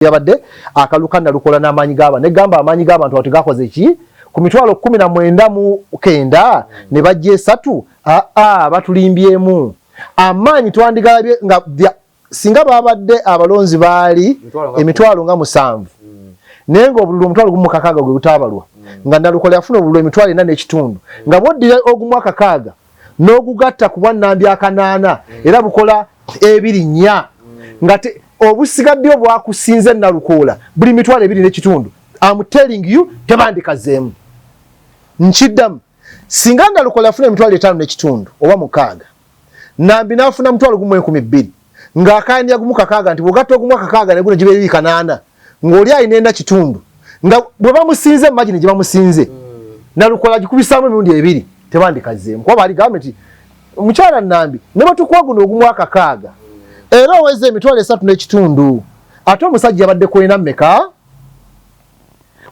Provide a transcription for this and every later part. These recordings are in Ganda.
Yabadde akaluka Nalukola n'amaanyi g'abantu, negamba amaanyi g'abantu awo tegakoze ki ku 199 ne bajja esatu. Aa, batulimbyemu. Amaanyi twandigalabye nga singa babadde abalonzi baali emitwalo nga 7, naye nga obululu 1,060 gwe butabalwa, nga Nalukola yafuna obululu 4,500, nga bwoddira ogumu akakaaga n'ogugatta ku bwannambi akanaana, era bukola 24, nga obusigadde obwakusinze Nalukoola buli 2,500. Am telling you, tebandikazeemu. Nkiddamu, singa Nalukoola yafuna 5,500 oba 6, Nambi n'afuna 1,200, ng'akandya gumu kakaaga, nti bw'ogatta ogumu akakaaga ne guno giba 28, ng'oli alina 4.5, nga bwe bamusinze imagine gye bamusinze, Nalukola gikubisaamu emirundi ebiri, tebandikazeemu, kuba baali gambe nti omukyala Nambi ne batukuwa guno ogumu akakaaga, era oweza 3,500, ate omusajja yabadde kwena mmeka?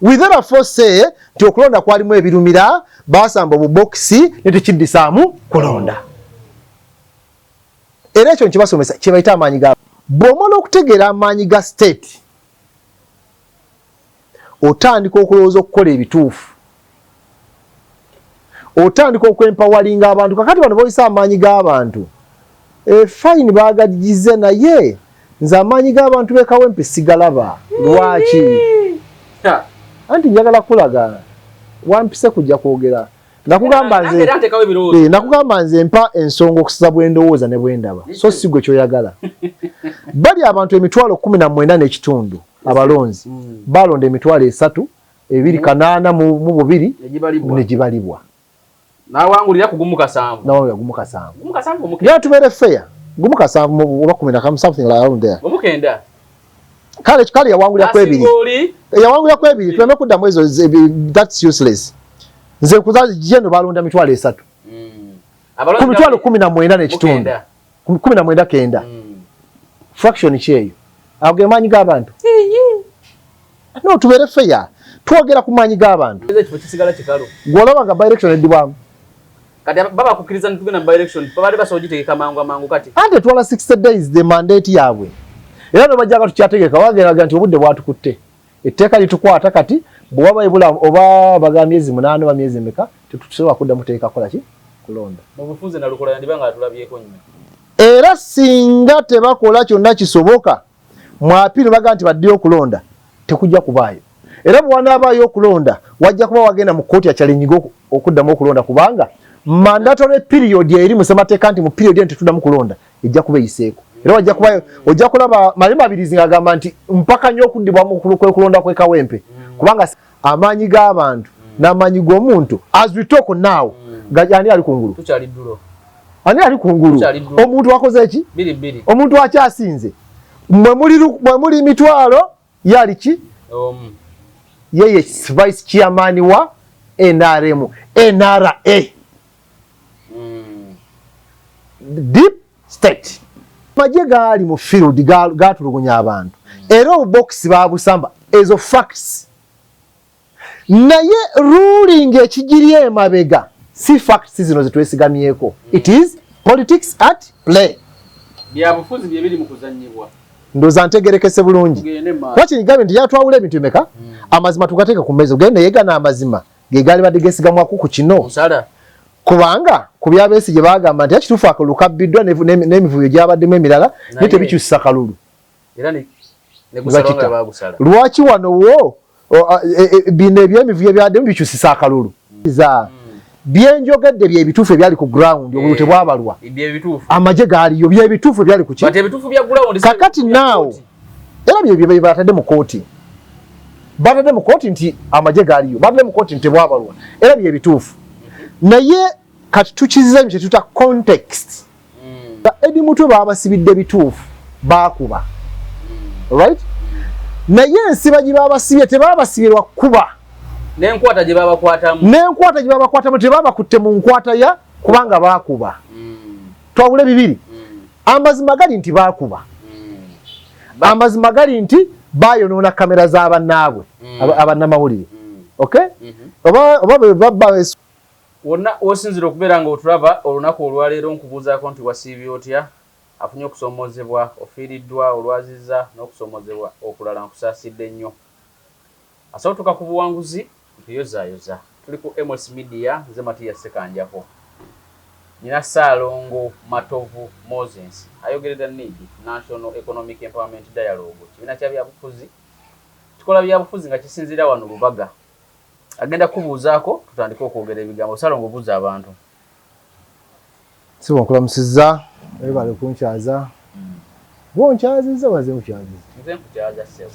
We therefore say nti okulonda kwalimu ebirumira, basamba obubokisi ne tekiddisaamu kulonda. Era ekyo nkibasomesa kyebayita amaanyi ga. Bw'omala okutegeera amaanyi ga state, otandika okulowooza okukola ebituufu, otandika okwempoweringa abantu. Kakati bano boyisa amaanyi g'abantu, e fine, bagagize, naye nze amaanyi g'abantu b'ekawempe sigalaba. Lwaki? Anti njagala kulaga wampise kujja kwogera. Nakugamba nze nakugamba nze mpa ensonga okusiza bwendowooza ne bwendaba, so si gwe kyoyagala. Bali abantu 195,000 abalonzi, balonda 3,282 negibalibwa. Nawangulira ku 17. Nawangulira 17. 17. Yeah, tubeere fair, 17 oba 11, something like around there. 9. Kale yawangulira ku ebiri, yawangulira ku ebiri. Tuleme kuddamu ezo, that's useless. Nze nkuza jeno balonda 300,000 ku 195,000, 19 9. Fraction kyeyo. Ago ge maanyi g'abantu. No, tubeere fair, twogera ku maanyi g'abantu. Ekifo kisigala kikalu. Gw'olaba nga by-election eddibwamu. Kati baba kukkiriza nitugenda mu by-election, babadde basobola ogitegeka mangu amangu kati. Anti etwala 60 days, the mandate yaabwe, era nobajjanga tukyategeka, wageraga nti obudde bwatukutte, etteeka litukwata. Kati bwewaba ebula oba baga myezi 8 oba myezi emeka, tetusobola kuddamu teeka kola ki kulonda. Mu bufunze Nalukola yandiba nga atulabyeko nnyo. Era singa tebakola kyonna kisoboka mu appeal, baga nti baddeyo okulonda, tekujja kubaayo. Era bwe wanaabaayo okulonda, wajja kuba wagenda mu kkooti achallenginga okuddamu okulonda, kubanga mandatory period eri mu ssemateeka nti mu period eno tetuddamu kulonda, ejja kuba eyiseeko. Era wajja kubayo, ojja kulaba Male Mabirizi ng'agamba nti mpaka nnyo okuddibwamu kwekulonda kw'e Kawempe, kubanga amaanyi g'abantu n'amaanyi g'omuntu, as we talk now, ani ali kungulu? Tukyali ddulo. Ani ali kungulu? Tukyali ddulo. Omuntu akoze ki? 2-2. Omuntu akyasinze. Mwe muli mitwalo, yali ki? Omu. Yeye vice chairman wa NRM, NRA, deep state. Magye gaali mu field gatulugunya abantu, era obubokisi babusamba. Ezo facts, naye ruling ekigiri emabega si facts zino zetwesigamyeko. It is politics at play. Byabufuzi bye biri mu kuzannyibwa. Ndowooza ntegerekese bulungi. Tugende maaso. Lwaki ngambye nti yatwawula ebintu bimeka? Amazima tugateeke ku mmeeza, ogende yegana amazima ge gaali badde gesigamwako ku kino. Nsala. Kubanga ku byabesigye bagamba nti ekituufu akalulu kabbiddwa n'emivuyo gyabaddemu emirala, naye tebikyusa kalulu. Era ne gusala nga bagusala. Lwaki wano wo bino ebyemivuyo ebyaddemu bikyusisa akalulu? Za byenjogedde byebituufu ebyali ku ground, obululu tebwabalwa. Byebituufu. Amagye gaaliyo, byebituufu ebyali ku ki. But ebituufu bya ground Kakati naawo era byebyo bye batadde mu kooti, batadde mu kooti nti amagye gaaliyo, batadde mu kooti nti tebwabalwa, era byebituufu. Naye kati tukiziza kye tuta context. Eddie Mutwe babasibidde bituufu, bakuba, right? Naye ensiba gye babasibye, tebabasibye lwa kuba. N'enkwata gye babakwatamu. N'enkwata gye babakwatamu, tebabakutte mu nkwata ya kubanga bakuba. Twawule bibiri. Amazima gali nti bakuba, amazima gali nti bayonoona kamera z'abannaabwe, abannamawulire. Okay, oba bwe baba Wonna wosinzira okubeera nga otulaba olunaku olwaleero, nkubuuzaako nti wasiibye otya? Afunye okusoomoozebwa, ofiiriddwa, olwazizza n'okusoomozebwa okulala, nkusaasidde nnyo. Asobola otuuka ku buwanguzi, nkuyozaayoza. Tuli ku MS Media, nze Matiya Ssekanjako. Nina Ssaalongo Matovu Moses ayogerera NEED, National Economic Empowerment Dialogue, kibiina kya byabufuzi kikola byabufuzi nga kisinziira wano Lubaga. Agenda kukubuuzaako tutandike okwogera ebigambo. Ssaalongo, buuza abantu. Sibo, nkulamusizza, webale kunkyaza. Gwonkyazizza baze nkukyaziza? Nze nkukyaza, ssebo.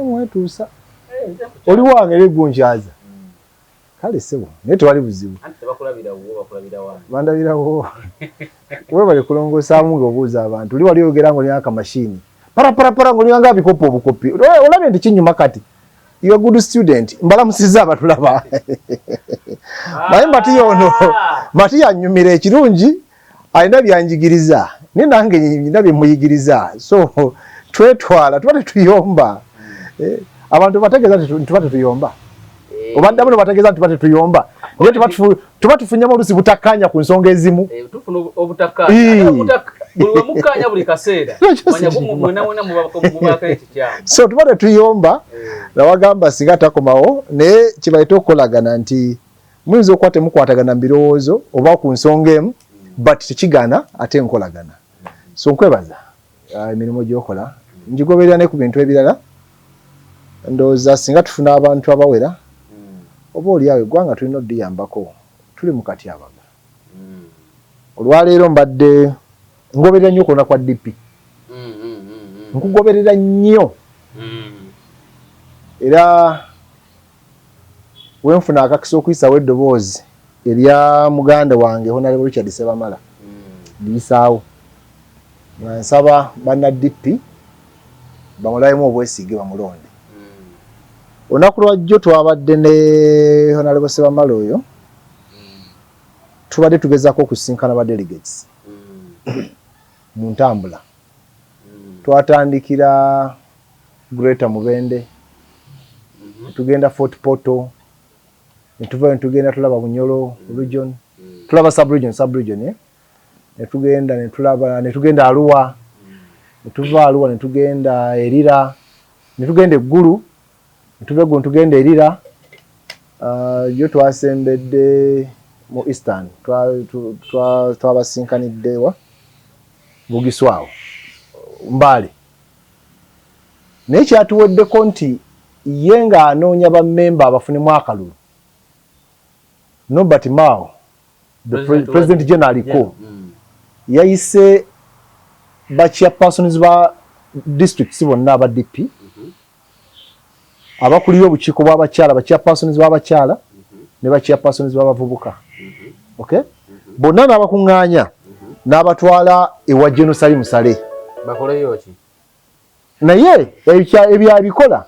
Mwetuusa oli wange era gwonkyaza. Kale ssebo, naye tewali buzibu. Anti tebakulabira wuwo, bakulabira wange. Bandabirawo. Webale kulongoosaamu ng'obuuza abantu. Oli wali oyogera ng'olina akamashini parapara ng'olina nga bikopo obukopi, olabye nti kinyuma. Kati you are good student. Mbalamusizza abatulaba. Naye Matiya ono, Matiya anyumira ekirungi, alina byanjigiriza naye nange nyina byemuyigiriza, so twetwala tuba tetuyomba. Abantu bategeeza nti tuba tetuyomba, obaddamu nebategeeza nti tuba tetuyomba, naye tuba tufunyemu olusi butakkaanya ku nsonga ezimu. Tufuna obutakkaanya buli wemukkaanya buli kaseera, manya mwena mwena mubaako ekikyamu. So tuba tetuyomba. Nawagamba singa takomawo, naye kibaleta okukolagana nti muyinza okuba temukwatagana mu birowoozo oba ku nsonga emu, but tekigaana ate nkolagana. So nkwebaza emirimu gyokola, ngigoberera ne ku bintu ebirala. Ndowooza singa tufuna abantu abawera, oba oli awo eggwanga tulina oddiyambako, tuli mu katyabaga. Olwaleero mbadde ngoberera nnyo okulonda kwa DP, nkugoberera nnyo, era wenfuna akakisa okuyisawo eddoboozi erya muganda wange Honorable Richard Sebamala, ndiyisaawo nga nsaba banna DP bamulabemu obwesige, bamulonde. Olunaku lwajjo twabadde ne Honorable Sebamala oyo, tubadde tugezaako okusinkana ba delegates mu ntambula. Twatandikira Greater Mubende, tugenda Fort Portal, netuvayo netugenda tulaba Bunyoro region, tulaba sub region, sub region, eh? Netugenda netulaba, netugenda Arua, netuva Arua netugenda Erira, netugenda Eggulu, netuva Eggulu netugenda Erira. Yo twasembedde mu Eastern, twabasinkanidde wa Bugisu awo Mbale. Naye kyatuweddeko nti ye ng'anoonya bammemba abafunemu akalulu, Norbert Mao, the president general aliko, yayise ba chairpersons ba districts bonna aba DP, abakulira obukiiko bw'abakyala, ba chairpersons b'abakyala ne ba chairpersons b'abavubuka, okay, bonna n'abakuŋŋaanya n'abatwala ewa General Salim Saleh. Bakoleyo ki? Naye ebyabikola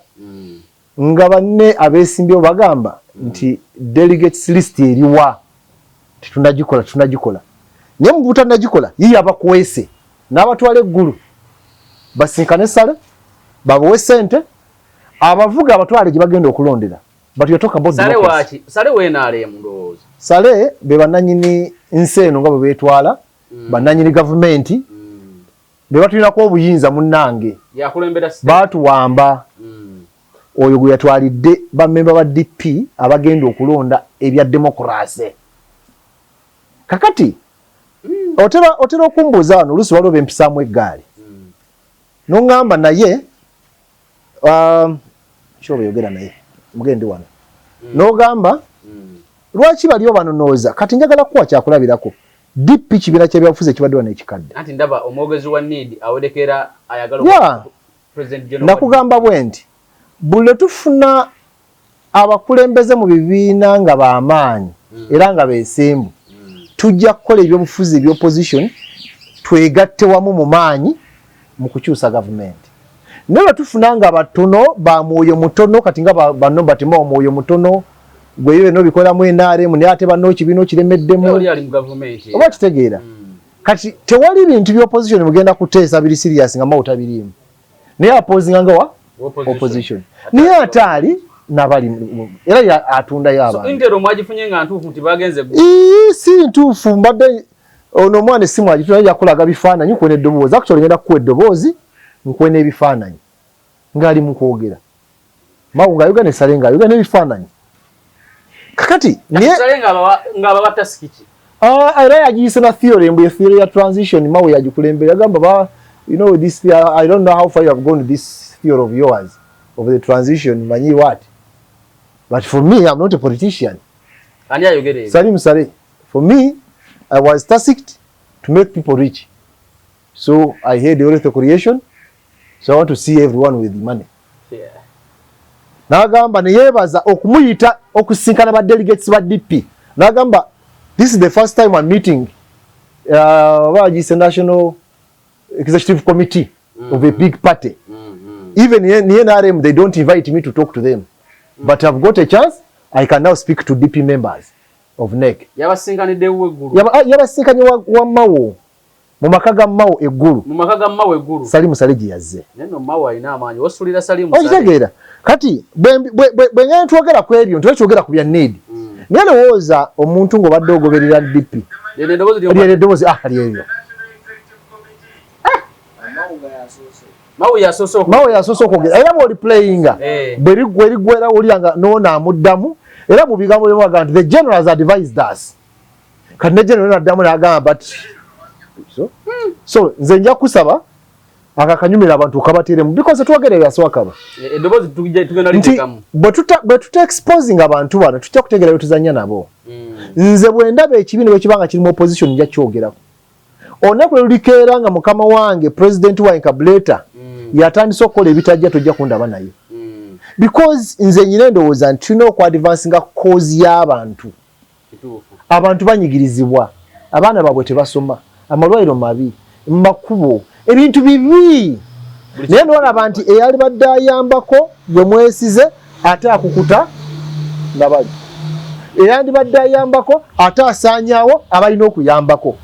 nga banne abeesimbyewo bagamba nti delegates list eriwa, tetunagikola, tetunagikola. Naye mu butanagikola, ye yabakwese n'abatwala eggulu basinkane Saleh, babawe sente, abavuga abatwale gye bagenda okulondera. But you talk about Saleh. Democracy. Waki Saleh w'NRM ndowooza. Saleh be bannanyini nsi eno nga bwe beetwala, bannanyini gavumenti, be batulinako obuyinza munnange. Yakulembera state. Baatuwamba. Oyo gwe yatwalidde bammemba ba DP abagenda okulonda ebya democracy. Kakati otera okumbuuza wano oluusi, waliwo bempisaamu eggaali noŋŋamba, naye kyoba yogera naye mugendi wano n'ogamba lwaki baliyo banonooza. Kati njagala kuwa kyakulabirako. DP kibiina kyebyabufuzi ekibadde wano ekikadde. Anti ndaba omwogezi wa NEED awerekera ayagala President General. Nakugamba bwe nti buli lwe tufuna abakulembeze mu bibiina nga b'amaanyi era nga beesimbu, tujja kukola ebyobufuzi ebyopposition, twegatte wamu mu maanyi mu kukyusa gavumenti. Naye lwe tufuna nga batono, ba mwoyo mutono, kati nga bano batima omwoyo mutono gwe byonna obikolamu NRM, naye ate banno ekibiina okiremeddemu. Oli ali mu gavumenti. Oba kitegeera? Kati tewali bintu bya opposition mugenda kuteesa biri serious nga Mao tabiriimu, naye opposinga nga wa opposition, naye ate ali Nabali era atundayo abantu. So Intel mwagifunye nga ntuufu nti bagenze Si ntuufu, mbadde ono omwana essimu agitunda, yakulaga bifaananyi, nkuwe n'eddoboozi. Actually ngenda kukuwa eddoboozi, nkuwe n'ebifaananyi ng'ali mu kwogera. Mao ng'ayogera ne Saleh ng'ayogera n'ebifaananyi. Kakati naye ng'abawa task ki? Ah, era yagiyise na theory, mbu theory ya transition. Mao yagikulembera, yagamba ba you know this, I don't know how far you have gone with this theory of yours of the transition, manyi what, but for me, I'm not a politician. Ani ayogera ebyo? Salim Saleh. For me, I was tasked to make people rich, so I head the wealth creation, so I want to see everyone with money. N'agamba ne yeebaza okumuyita okusinkana ba delegates ba DP. N'agamba, this is the first time I'm meeting bagiyise National Executive Committee of a big party. Even in NRM they don't invite me to talk to them, but I've got a chance, I can now speak to DP members of NEC. Yabasinkanidde eggulu? Yabasinkanye wa Mao, mu maka ga Mao eggulu. Mu maka ga Mao eggulu. Salim Saleh gye yazze. Neno Mao alina amaanyi, osulira Salim Saleh. Okitegeera? Kati bwe ngenda twogera ku ebyo, nti twogera ku bya need, naye lowooza omuntu ng'obadde ogoberera DP. Lyeno eddoboozi? Lyero eddoboozi, ah, lyeryo. Mao yasoose. Mao yasoose okwogera, era bw'oli playinga, bwe liggwa eriggwera, olya nga noono amuddamu, era mu bigambo byemwaga nti the general has advised us. Kati ne general naddamu n'agamba, but so nze nja kusaba akakanyumira abantu okabateremu, because twogera ebyaswakaba. Eddoboozi tugenda nti liteekamu. Bwe tuta exposing abantu bano, tujja kutegeera bwe tuzannya nabo. Nze bwe ndaba ekibi ne bwe kiba nga kiri mu opposition, nja kyogerako. Olunaku lwe lulikeera nga mukama wange, president wange Kabuleta, yatandise okukola ebitajja, tojja kundaba naye, because nze nyina endowooza nti tulina okuadvancinga cause y'abantu. Abantu banyigirizibwa, abaana baabwe tebasoma, amalwaliro mabi, makubo, ebintu bibi, naye nolaba nti eyali badde ayambako gwe mwesize ate akukuta nga bali, eyandibadde ayambako ate asaanyaawo abalina okuyambako.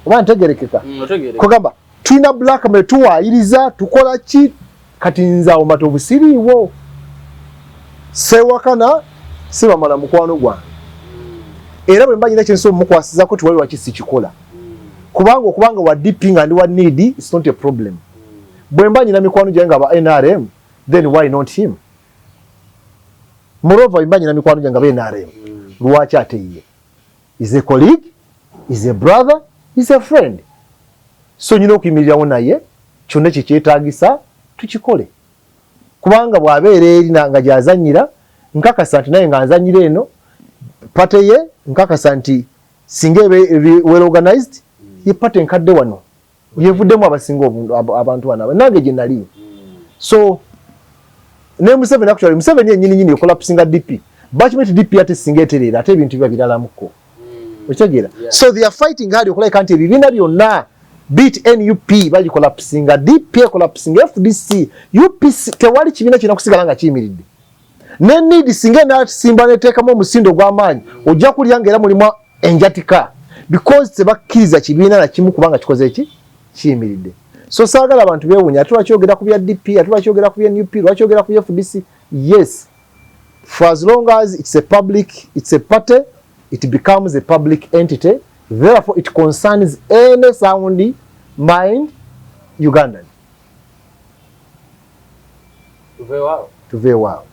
Oba ntegerekeka? Otegeereka. Kugamba tulina blackmail, tuwaayiriza, tukola ki? Kati nze awo matovu siriiwo, sewakana, sibamala mukwano gwange, era bwe mba nyina kyensobola omukwasizako, tiwali waki sikikola, kubanga okubanga wa DP nga ndi wa need, it's not a problem. Bwe mba nyina mikwano gyange nga ba NRM, then why not him? Moreover, bwe mba nyina mikwano gyange nga ba NRM, lwaki ate ye? Is a colleague, is a brother, is a friend, so nyina okuyimirirawo naye kyonna kyekyetaagisa tukikole, kubanga bw'abeera eri nga gy'azannyira, nkakasa nti naye nga nzannyira eno party ye, nkakasa nti singa ebe well organized, ye party enkadde wano yevuddemu abasinga abantu bano nange gye nali. So ne Museveni, actually Museveni yennyini nyini ecollapsinga DP, bakimanyi nti DP ate singa etereera, ate ebintu biba biralamuko. Okitegeera? So they are fighting hard okulabika nti ebibiina byonna, be it NUP bagicollapsinga, DP ecollapsinga, FDC, UPC, tewali kibiina kirina kusigala nga kiyimiridde. Ne need singa enasimba neteekamu omusindo ogw'amaanyi, ojja kulya nga era mulimu enjatika, because tebakkiriza kibiina na kimu kubanga kikoze eki kiyimiridde. So saagala abantu beewunya ate lwakyogera ku bya DP, ate lwakyogera ku bya NUP, lwakyogera ku bya FDC. Yes, for as long as it's a public, it's a party, it becomes a public entity, therefore it concerns any sound mind Ugandan. Tuveewaawo. Tuveewaawo.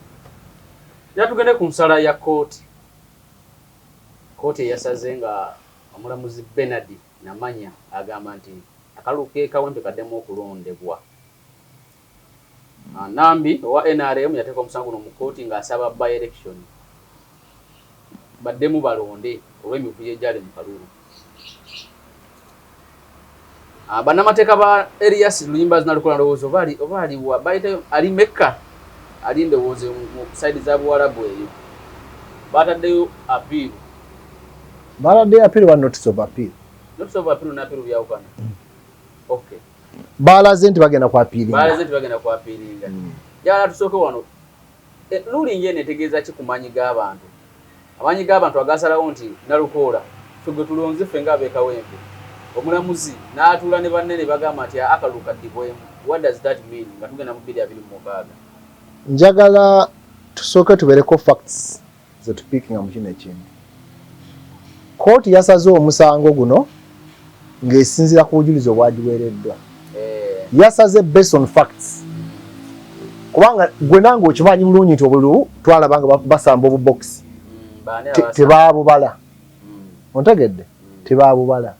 Era tugende ku nsala ya kooti. Kooti eyasaze nga omulamuzi Bernard Namanya agamba nti akalulu ke Kawempe kaddemu okulondebwa. Nambi owa NRM yateeka omusango guno mu kooti ng'asaba by election, baddemu balonde olw'emivuyo egyali mu kalulu. Bannamateeka ba Erias Luyimbazi Nalukoola, ndowooza oba aliwa, bayitayo ali Mecca, ali ndowooza mu side za Buwarabu eyo, bataddeyo appeal. Bataddeyo appeal wa notice of appeal? Notice of appeal n'appeal byawukana. Okay. Balaze nti bagenda ku appealinga. Balaze nti bagenda ku appealinga. Njagala tusooke wano. Ruling eno etegeeza ki ku maanyi g'abantu? Amaanyi g'abantu agasalawo nti Nalukoola ffe gwe tulonze ffe ng'ab'e Kawempe. Omulamuzi n'atuula ne banne ne bagamba nti akalulu kaddibwemu. What does that mean nga tugenda mu 2026? Njagala Tusooke tubeereko facts zetupiikinga mu kino ekintu. Kooti yasaze omusango guno ng'esinziira ku bujulizi obwagiweereddwa. Yasaze based on facts, kubanga gwe nange okimanyi bulungi nti obululu twalaba nga basamba obubokisi, tebaabubala. Ontegedde? Tebaabubala.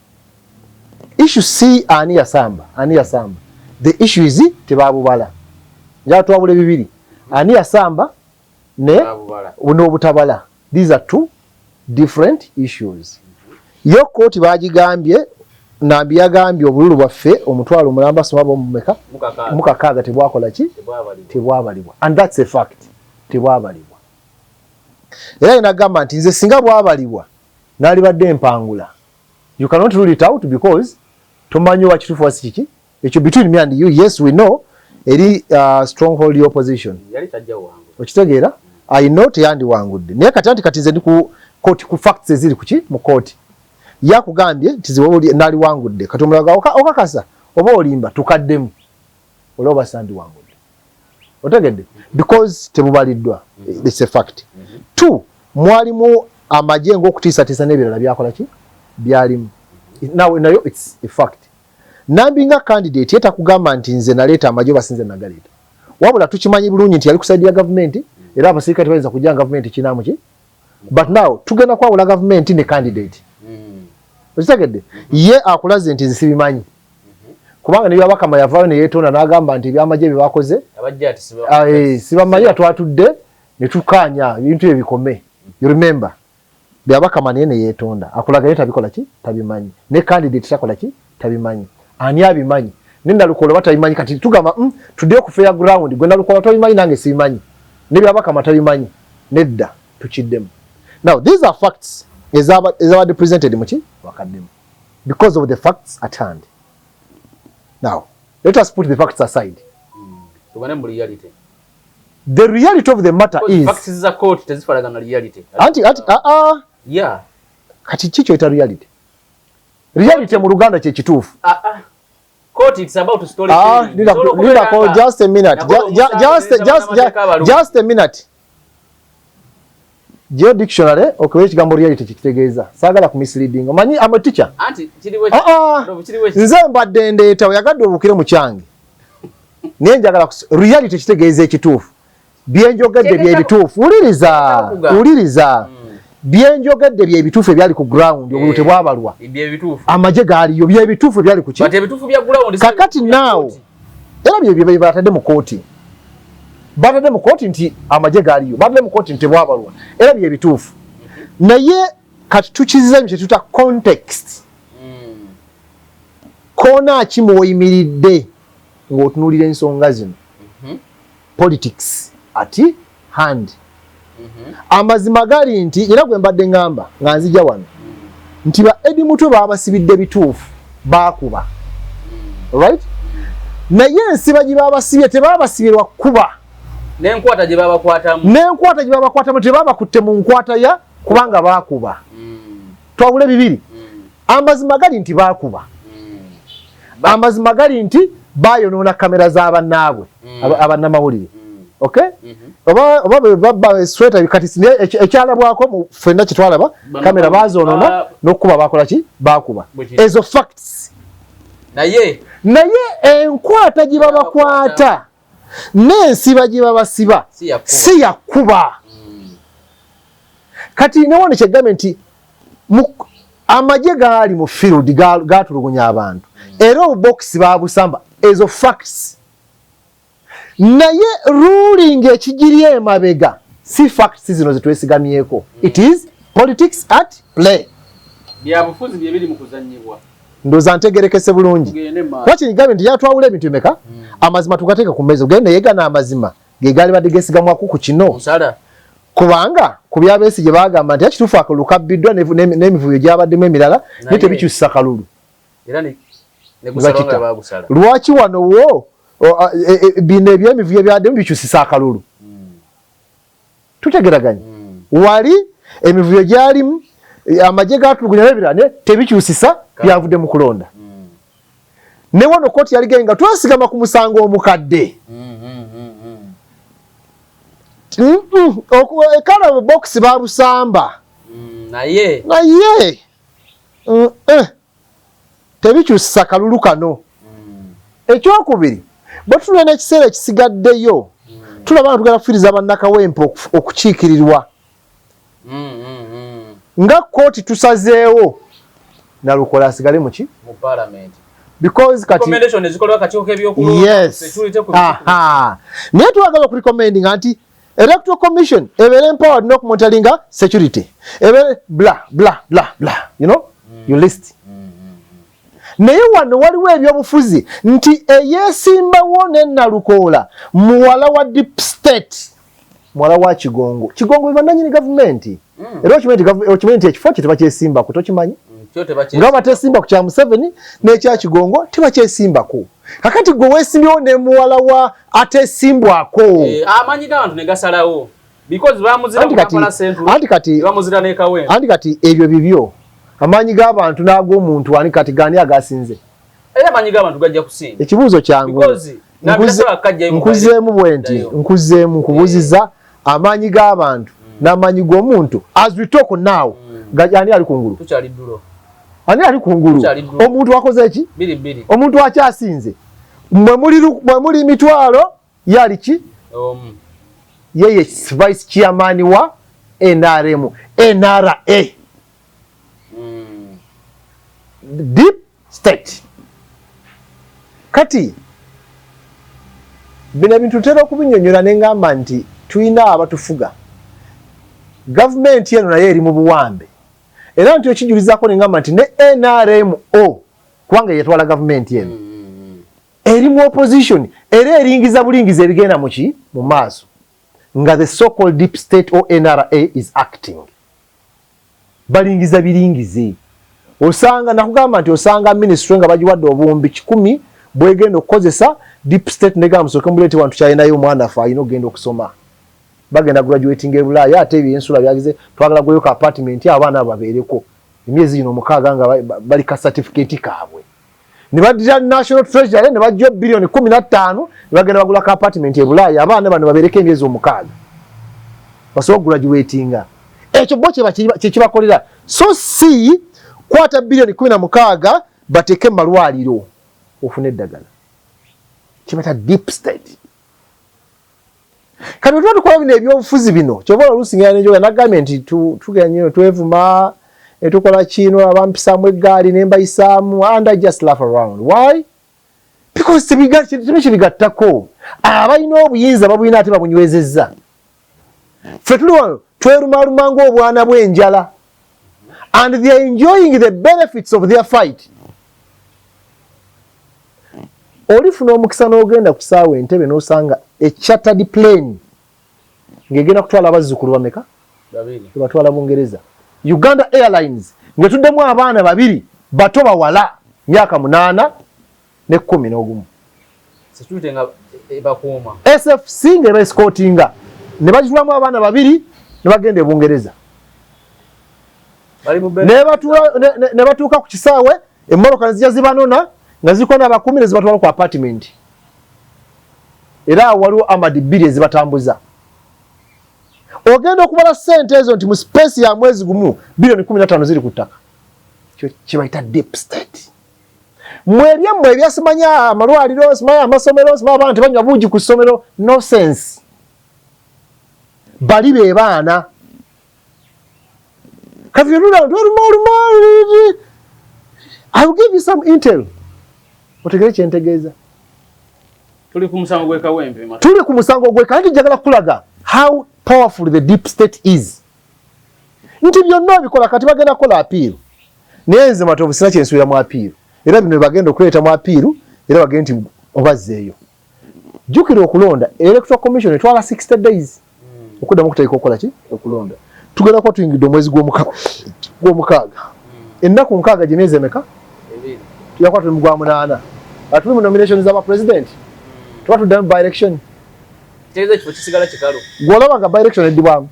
Issue si ani yasamba, ani yasamba. The issue is tebaabubala. Njala twabula bibiri, ani yasamba ne n'obutabala. These are two different issues. Yo kooti bagigambye, Nambi yagambye obululu bwaffe 500,000 soma bomumeka mukakaaga tebwakola ki, tebwabalibwa, and that's a fact, tebwabalibwa. Era inagamba nti nze singa bwabalibwa nalibadde empangula. You cannot rule it out because tomanyi wa kituufu wasi kiki ekyo. Between me and you, yes, we know eri stronghold opposition, okitegeera? I know teyandiwangudde, naye kati anti kati nze ndi ku kooti, ku facts eziri kuki mu kooti. Yakugambye nti naliwangudde, kati omulaga okakasa oba olimba, tukaddemu olaba oba sandiwangudde. Otegedde? Because tebubaliddwa, it's a fact. Two, mwalimu amagye ng'okutiisatiisa n'ebirala byakola ki byalimu. Nawe nayo it's a fact. Nambi nga candidate ye takugamba nti nze naleeta amagye oba sinze nagaleeta, wabula tukimanyi bulungi nti yali ku side ya gavumenti, era abasirikale tebayinza kujja gavumenti kinaamu ki. But now tugenda kwawula gavumenti ne candidate. Okitegedde? Ye akulaze nti nze sibimanyi, kubanga nebyabakama yavaayo neyeetonda n'agamba nti ebyamagye bye bakoze sibamanyi, atwatudde ne tukaanya ebintu ebyo bikome. You remember Byabakama naye neyeetonda, akulaga ye tabikola ki, tabimanyi, ne candidate takola ki, tabimanyi. Ani abimanyi? Ne Nalukola batabimanyi. Kati tugamba tuddeyo ku fair ground. Gwe Nalukola tobimanyi, nange sibimanyi, ne Byabakama tabimanyi. Nedda, tukiddemu. Now these are facts ezabadde presented muki wakaddemu. Because of the facts at hand, now let us put the facts aside. The reality of the matter is facts za court tezifanagana reality. Anti ah ah. Kati kiki oyita reality? Reality mu Luganda kye kituufu. Ah ah, court, it's about story. Ah, lindako just a minute, just a minute. Geo dictionary okubera ekigambo reality kikitegeeza. Saagala ku misleading, omanyi am a teacher. Anti kiriwe. Ah ah, nze mbadde ndeeta oyagadde obuukire mu kyange, naye njagala reality kitegeeza ekituufu. Byenjogedde byebituufu. Wuliriza, wuliriza. Byenjogedde byebituufu ebyali ku ground. Obululu tebwabalwa, amagye gaaliyo, byebituufu ebyali ku ki. Kakati naawo era byebyo batadde mu kooti, batadde mu kooti nti amagye gaaliyo, batadde mu kooti nti tebwabalwa, era byebituufu. Naye kati tukiziza kyetuta context. Koona ki mwoyimiridde ng'otunuulira ensonga zino? Politics at hand. Amazima gali nti era gwe mbadde ŋŋamba nga nzija wano nti ba Eddie Mutwe baabasibidde bituufu, baakuba, right? Naye ensiba gye baabasibye tebaabasibirwa kuba. N'enkwata gye babakwatamu. N'enkwata gye babakwatamu tebabakutte mu nkwata ya kubanga baakuba. Twawule bibiri. Amazima gali nti baakuba. Amazima gali nti bayonoona kamera z'abannaabwe abannamawulire. Okay, oba baba sweta kati ekyalabwako mu ffenna kyetwalaba, kamera bazoonona n'okukuba bakola ki, baakuba. Ezo facts. Naye Naye enkwata gye babakwata n'ensiba gye babasiba si yakuba. Kati newano kyegambe nti amagye gaali mu field gatulugunya abantu, era obubokisi babusamba, ezo facts. Naye ruling ekigiri emabega si facts zino zetwesigamyeko. It is politics at play. Byabufuzi byebiri mu kuzanyibwa. Ndowooza ntegerekese bulungi. Lwaki ngambe nti yatwawula ebintu bimeka? Amazima tugateeka ku mmeeza, ogende yegana amazima ge gaali badde geesigamwako ku kino, kubanga ku byabesigye bagamba nti akituufu akalulu kabbiddwa n'emivuyo gyabaddemu emirala, naye tebikyusa kalulu. Lwaki wano wo bino ebyemivuyo ebyaddemu bikyusisa akalulu? Tutegeraganye? Wali emivuyo gyalimu, amagye gatulugunya n'ebirala, naye tebikyusisa byavudde mu kulonda. Ne wano kooti yaligaye nga twesigama ku musango omukadde. Kale box babusamba. Naye Naye tebikyusa kalulu kano. Ekyokubiri, bwe tutula n'ekiseera ekisigaddeyo, tulaba nga tugenda kufiiriza bannakawempe okukiikirirwa. Nga kooti tusazeewo Nalukoola asigale muki? Mu parliament. Because kati recommendation ezikolebwa akakiiko k'ebyokulonda, security ku Aha, naye twagala okurecommendinga nti Electoral Commission ebeere empowered n'okumonitoringa security, ebeere bla bla bla bla, you list. Naye wano waliwo ebyobufuzi nti eyeesimbawo ne Nalukoola muwala wa deep state, muwala wa Kigongo. Kigongo be bannannyini gavumenti. Era okimanyi nti ekifo kye tebakyesimbako, tokimanyi? Kyo tebakyesimbako. Nga batesimba ku kya Museveni n'ekya Kigongo tebakyesimbako. Kakati gwe weesimbyewo ne muwala wa atesimbwako. Amaanyi g'abantu ne gasalawo because bamuzira Anti mu Kampala Central, anti kati bamuzira ne Kawempe. Anti kati ebyo bibyo, amaanyi g'abantu n'ag'omuntu, ani kati gani agasinze? Era amaanyi g'abantu gajja kusinga. Ekibuuzo kyangu. Because Nabila kajja Nkuzeemu bwe nti, Ddayo. nkuzeemu nkubuuziza, amaanyi g'abantu n'amaanyi g'omuntu, as we talk now, ani ali kungulu? Tukyali ddulo. Ani ali kungulu? Tukyali ddulo. Omuntu akoze ki? Bbiri bbiri. Omuntu akyasinze. Mwe muli mitwalo, ye ali ki? Omu. Ye vice chairman wa NRM, NRA. Deep state. Kati bino ebintu tutera okubinyonyola ne ngamba nti tulina abatufuga. Gavumenti eno naye eri mu buwambe. Era nti okijulizaako ne ngamba nti ne NRMO, kubanga yetwala gavumenti eno, eri mu opposition, era eringiza bulingiza ebigenda muki mu maaso nga the so called deep state or NRA is acting. Balingiza biringize. Osanga nakugamba nti osanga ministry nga bagiwadde obuwumbi 100 bwegenda okukozesa, deep state negamba musooke muleete wantu kyalinayo omwana affe alina okugenda okusoma, bagenda graduating e Bulaaya, ate ebyo ensula byagize, twagala gweyo ka apartment abaana abo babeereko emyezi gino 6 nga bali ka certificate kaabwe. Ne baddira National Treasury ne bajja biliyoni 15 ne bagenda bagula ka apartment e Bulaaya, abaana bano babeereko emyezi 6 basobole okugraduatinga. Ekyo bo kyekibakolera. So si kwata biliyoni 16 bateeke mu malwaliro ofune eddagala, kibata deep state. Kati bwe tuba tukola bino ebyobufuzi bino, kyova oluusi ngenda nenjoga nagambye nti tugenda nnyo twevuma, ne tukola kino, abampisaamu eggaali ne mbayisaamu, and I just laugh around. Why? Because tebikibigattako. Abalina obuyinza babulina ate babunywezezza. Ffe tuli wano twerumaluma ng'obwana bw'enjala, and they are enjoying the benefits of their fight. Olifuna omukisa n'ogenda ku kisaawe Entebbe n'osanga e chartered plane ng'egenda kutwala abazzukulu bameka? Babiri. Ebatwala Bungereza. Uganda Airlines ng'etuddemu abaana babiri bato bawala, myaka 8 ne 11. Security nga ebakuuma. SFC ng'eba escortinga, ne bagitulamu abaana babiri ne bagenda e Bungereza. Bali mu Ne batuuka ku kisaawe, emmotoka ne zijja zibanona nga ziriko n'abakuumi ne zibatwala ku apartment. Era awo waliwo amadi bbiri ezibatambuza. Ogenda okubala ssente ezo nti mu space ya mwezi gumu biliyoni 15 ziri ku ttaka. Kyo kibayita deep state. Mmwe ebyammwe ebyasimanya amalwaliro, simanya amasomero, simanya abaana tebanywa buugi ku ssomero, nonsense. Bali be baana. Kati olula oluma oluma. I will give you some intel. Otegere kye ntegeeza. Tuli ku musango gw'e Kawempe. Tuli ku musango gw'e Kawempe, njagala kulaga how powerful the deep state is. Nti byonna obikola kati bagenda kukola appeal. Naye nze Matovu sina kye nsuubira mu appeal. Era bino bagenda okuleeta mu appeal, era bagenda nti obazzeeyo. Jjukira okulonda, Electoral Commission etwala 60 days okuddamu okutegeka okukola ki? Okulonda. Tugenda kuba tuyingidde omwezi gw'omukaaga. Ennaku 6 gye myezi emeka? Ebiri. Tujja kuba tuli mu gwa munaana. Tuli mu nomination z'aba president. Tuba tuddamu by election. Kitegeeza ekifo kisigala kikalu. Gw'olaba nga by election eddibwamu.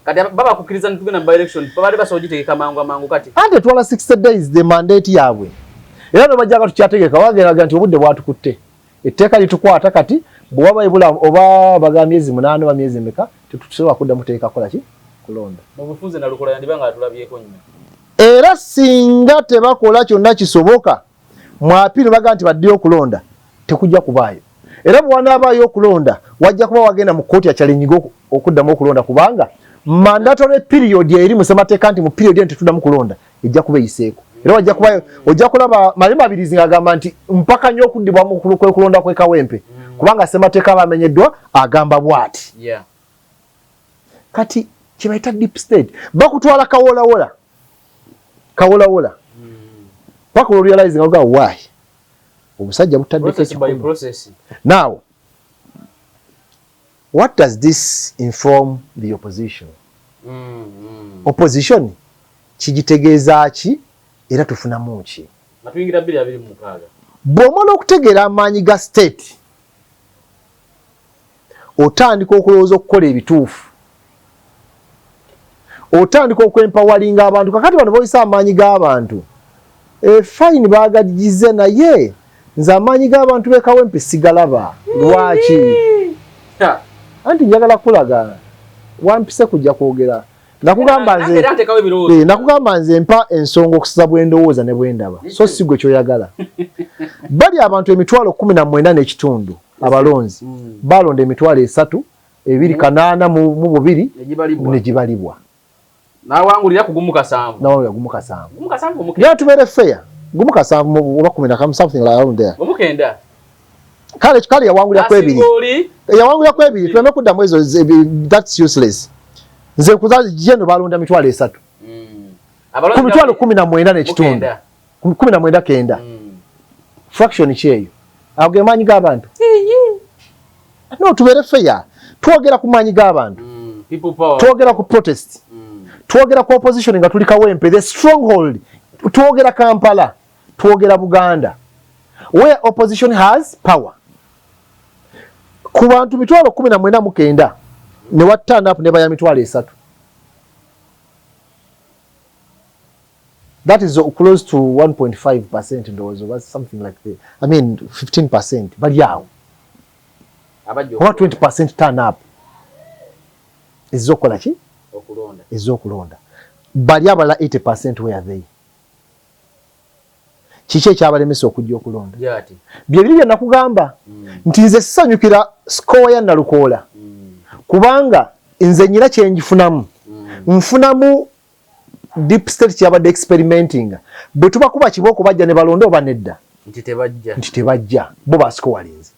Kati baba kukkiriza ne tugenda mu by election, babadde basobola ogitegeka mangu amangu kati. Anti etwala 60 days, the mandate yaabwe. Era ne bajja nga tukyategeka, bagenda nti obudde bwatukutte. Etteeka litukwata kati Bwewaba ebula oba baga myezi 8 oba myezi emeka, tetusobola kuddamu teeka kukola ki? Kulonda. Mu bufunze Nalukola yandiba nga atulabyeko nnyo. Era singa tebakola kyonna kisoboka mu appeal baga nti baddeyo okulonda, tekujja kubaayo. Era bwe wanaabaayo okulonda, wajja kuba wagenda mu kkooti achallenginga okuddamu okulonda, kubanga mandatory period eri mu ssemateeka nti mu period eno tetuddamu kulonda, ejja kuba eyiseeko. Era wajja kubayo, ojja kulaba Male Mabirizi ng'agamba nti mpaka nnyo okuddibwamu kwe kulonda kw'e Kawempe, kubanga ssemateeka aba amenyeddwa agamba bw'ati. Kati kye bayita deep state, bakutwala kawolawola kawolawola paka olwo realize nga why obusajja butaddeko ekikono. Now what does this inform the opposition? Opposition kigitegeeza ki era tufunamu ki? Bw'omala okutegeera amaanyi ga state, otandika okulowooza okukola ebituufu, otandika okwempoweringa abantu. Kakati bano boyisa amaanyi g'abantu, e fine bagagize, naye nze amaanyi g'abantu b'e Kawempe sigalaba. Lwaki? Anti njagala kulaga wampise kujja kwogera. Nakugamba nze, nakugamba nze mpa ensonga okusiza bwendowooza ne bwendaba, so si gwe kyoyagala. Bali abantu 195,000 abalonzi, balonda 3,282 negibalibwa. Nawangulira ku 17. Nawangulira 17. 17. Yeah, tubeere fair, 17 oba 11, something like around there. 9. Kale kale yawangulira ku ebiri, yawangulira ku ebiri, tuleme kuddamu ezo, that's useless. Nze kuza jeno balonda 300,000 ku 195,000, 19 9. Fraction ki eyo? Ago ge maanyi g'abantu? No, tubeere fair, twogera ku maanyi g'abantu, twogera ku protest, twogera ku opposition nga tuli Kawempe, the stronghold, twogera Kampala, twogera Buganda where opposition has power. Ku bantu 199,000 ne wa turn up ne baya 300,000, that is close to 1.5% ndowooza, oba something like that. I mean 15% bali awo oba 20% turn up ez'okukola ki? Ez'okulonda. Bali abalala 80%, where are they? Kiki ekyabalemesa okujja okulonda? Byebiri bye nakugamba nti nze sisanyukira score ya Nalukoola, kubanga nze nyina kyenjifunamu. Nfunamu deep state kyabadde experimenting, bwe tubakuba kibooko bajja ne balonda oba nedda? Nti tebajja, bo bascorinze.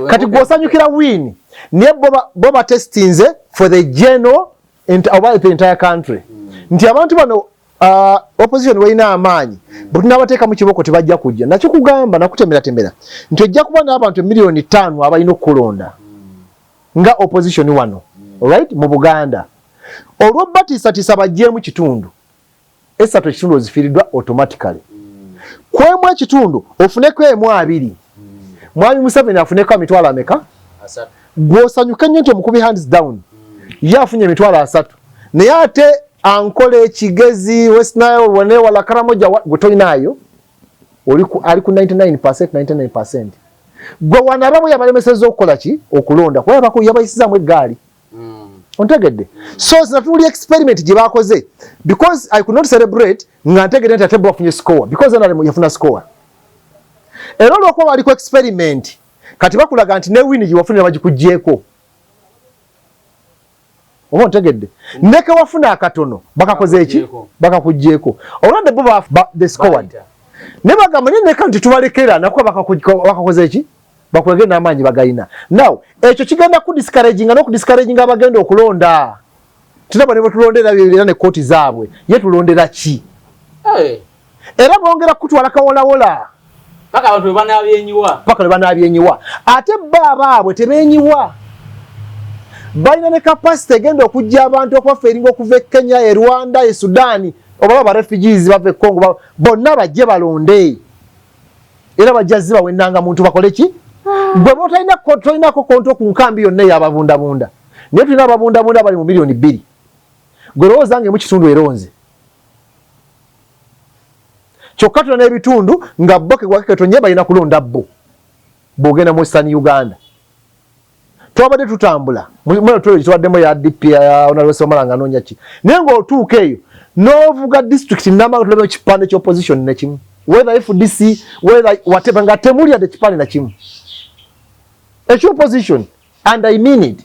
Kati gw'osanyukira win, naye bo batestinze for the general oba the entire country nti abantu bano, opposition welina amaanyi, bwe tunaabateeka mu kiboko tebajja kujja. Nakikugamba, nakutemeratemera nti ojja kuba n'abantu 5 million abalina okukulonda nga opposition wano, right, mu Buganda. Olw'obatiisatiisa bajjeemu kitundu esatu, ekitundu ozifiiriddwa automatically. Kwemu ekitundu ofuneko emu abiri, Mwami Museveni afuneko emitwalo ameka? Gw'osanyuke nnyo nti omukubi hands down, ye afunye 30,000, naye ate ankola ekigezi West Nile wanewala Karamoja gwe tolinaayo, ali ku 99, 99. Gwe wano bwe yabalemesezza okukola ki? Okulonda, kuba yabayisizaamu eggaali. Ontegedde? So sinatuuli experiment gye bakoze, because I could not celebrate nga ntegedde nti ate bo bafunye score, because NRM yafuna score. Era olwokuba baliko experiment, kati bakulaga nti ne win gye wafunira bagikuggyeeko, oba ontegedde? Neke wafuna akatono bakakoze eki? Bakakuggyeeko. Olwadde bo the scored ne bagamba naye neka nti tubalekera nakuba bakakoze eki? Bakulage n'amaanyi bagayina. Now ekyo kigenda kudiscouraginga n'okudiscouraginga abagenda okulonda. Tulaba ne bwetulondera era ne kooti zaabwe, ye tulondera ki? Era bongera kutwala kawolawola paka abantu bwe banabyenyiwa. Paka lwe banabyenyiwa. Ate bo abaabwe tebenyiwa, balina ne capacity egenda okujja abantu okubaferinga okuva e Kenya, e Rwanda, e Sudan, oba ba refugees bava e Congo, bonna bajje balonde, era bajja zibawa ennanga muntu bakole ki? Gwe botalina, tolinako konto ku nkambi yonna ey'ababundabunda, naye tulina ababundabunda bali mu 2 million. Gwe lowooza nga emu kitundu eronze, kyokka tulina n'ebitundu nga bo kegwake ketonye balina kulonda bo. Bw'ogenda mu Western Uganda, Twabadde tutambula twaddemu ya DP honorable nga noonya ki, naye ng'otuuka eyo n'ovuga district namba tulaba ekipande ky'opposition nekimu, whether FDC, whether whatever, nga temuli yadde kipande nakimu ekyopposition. And I mean it.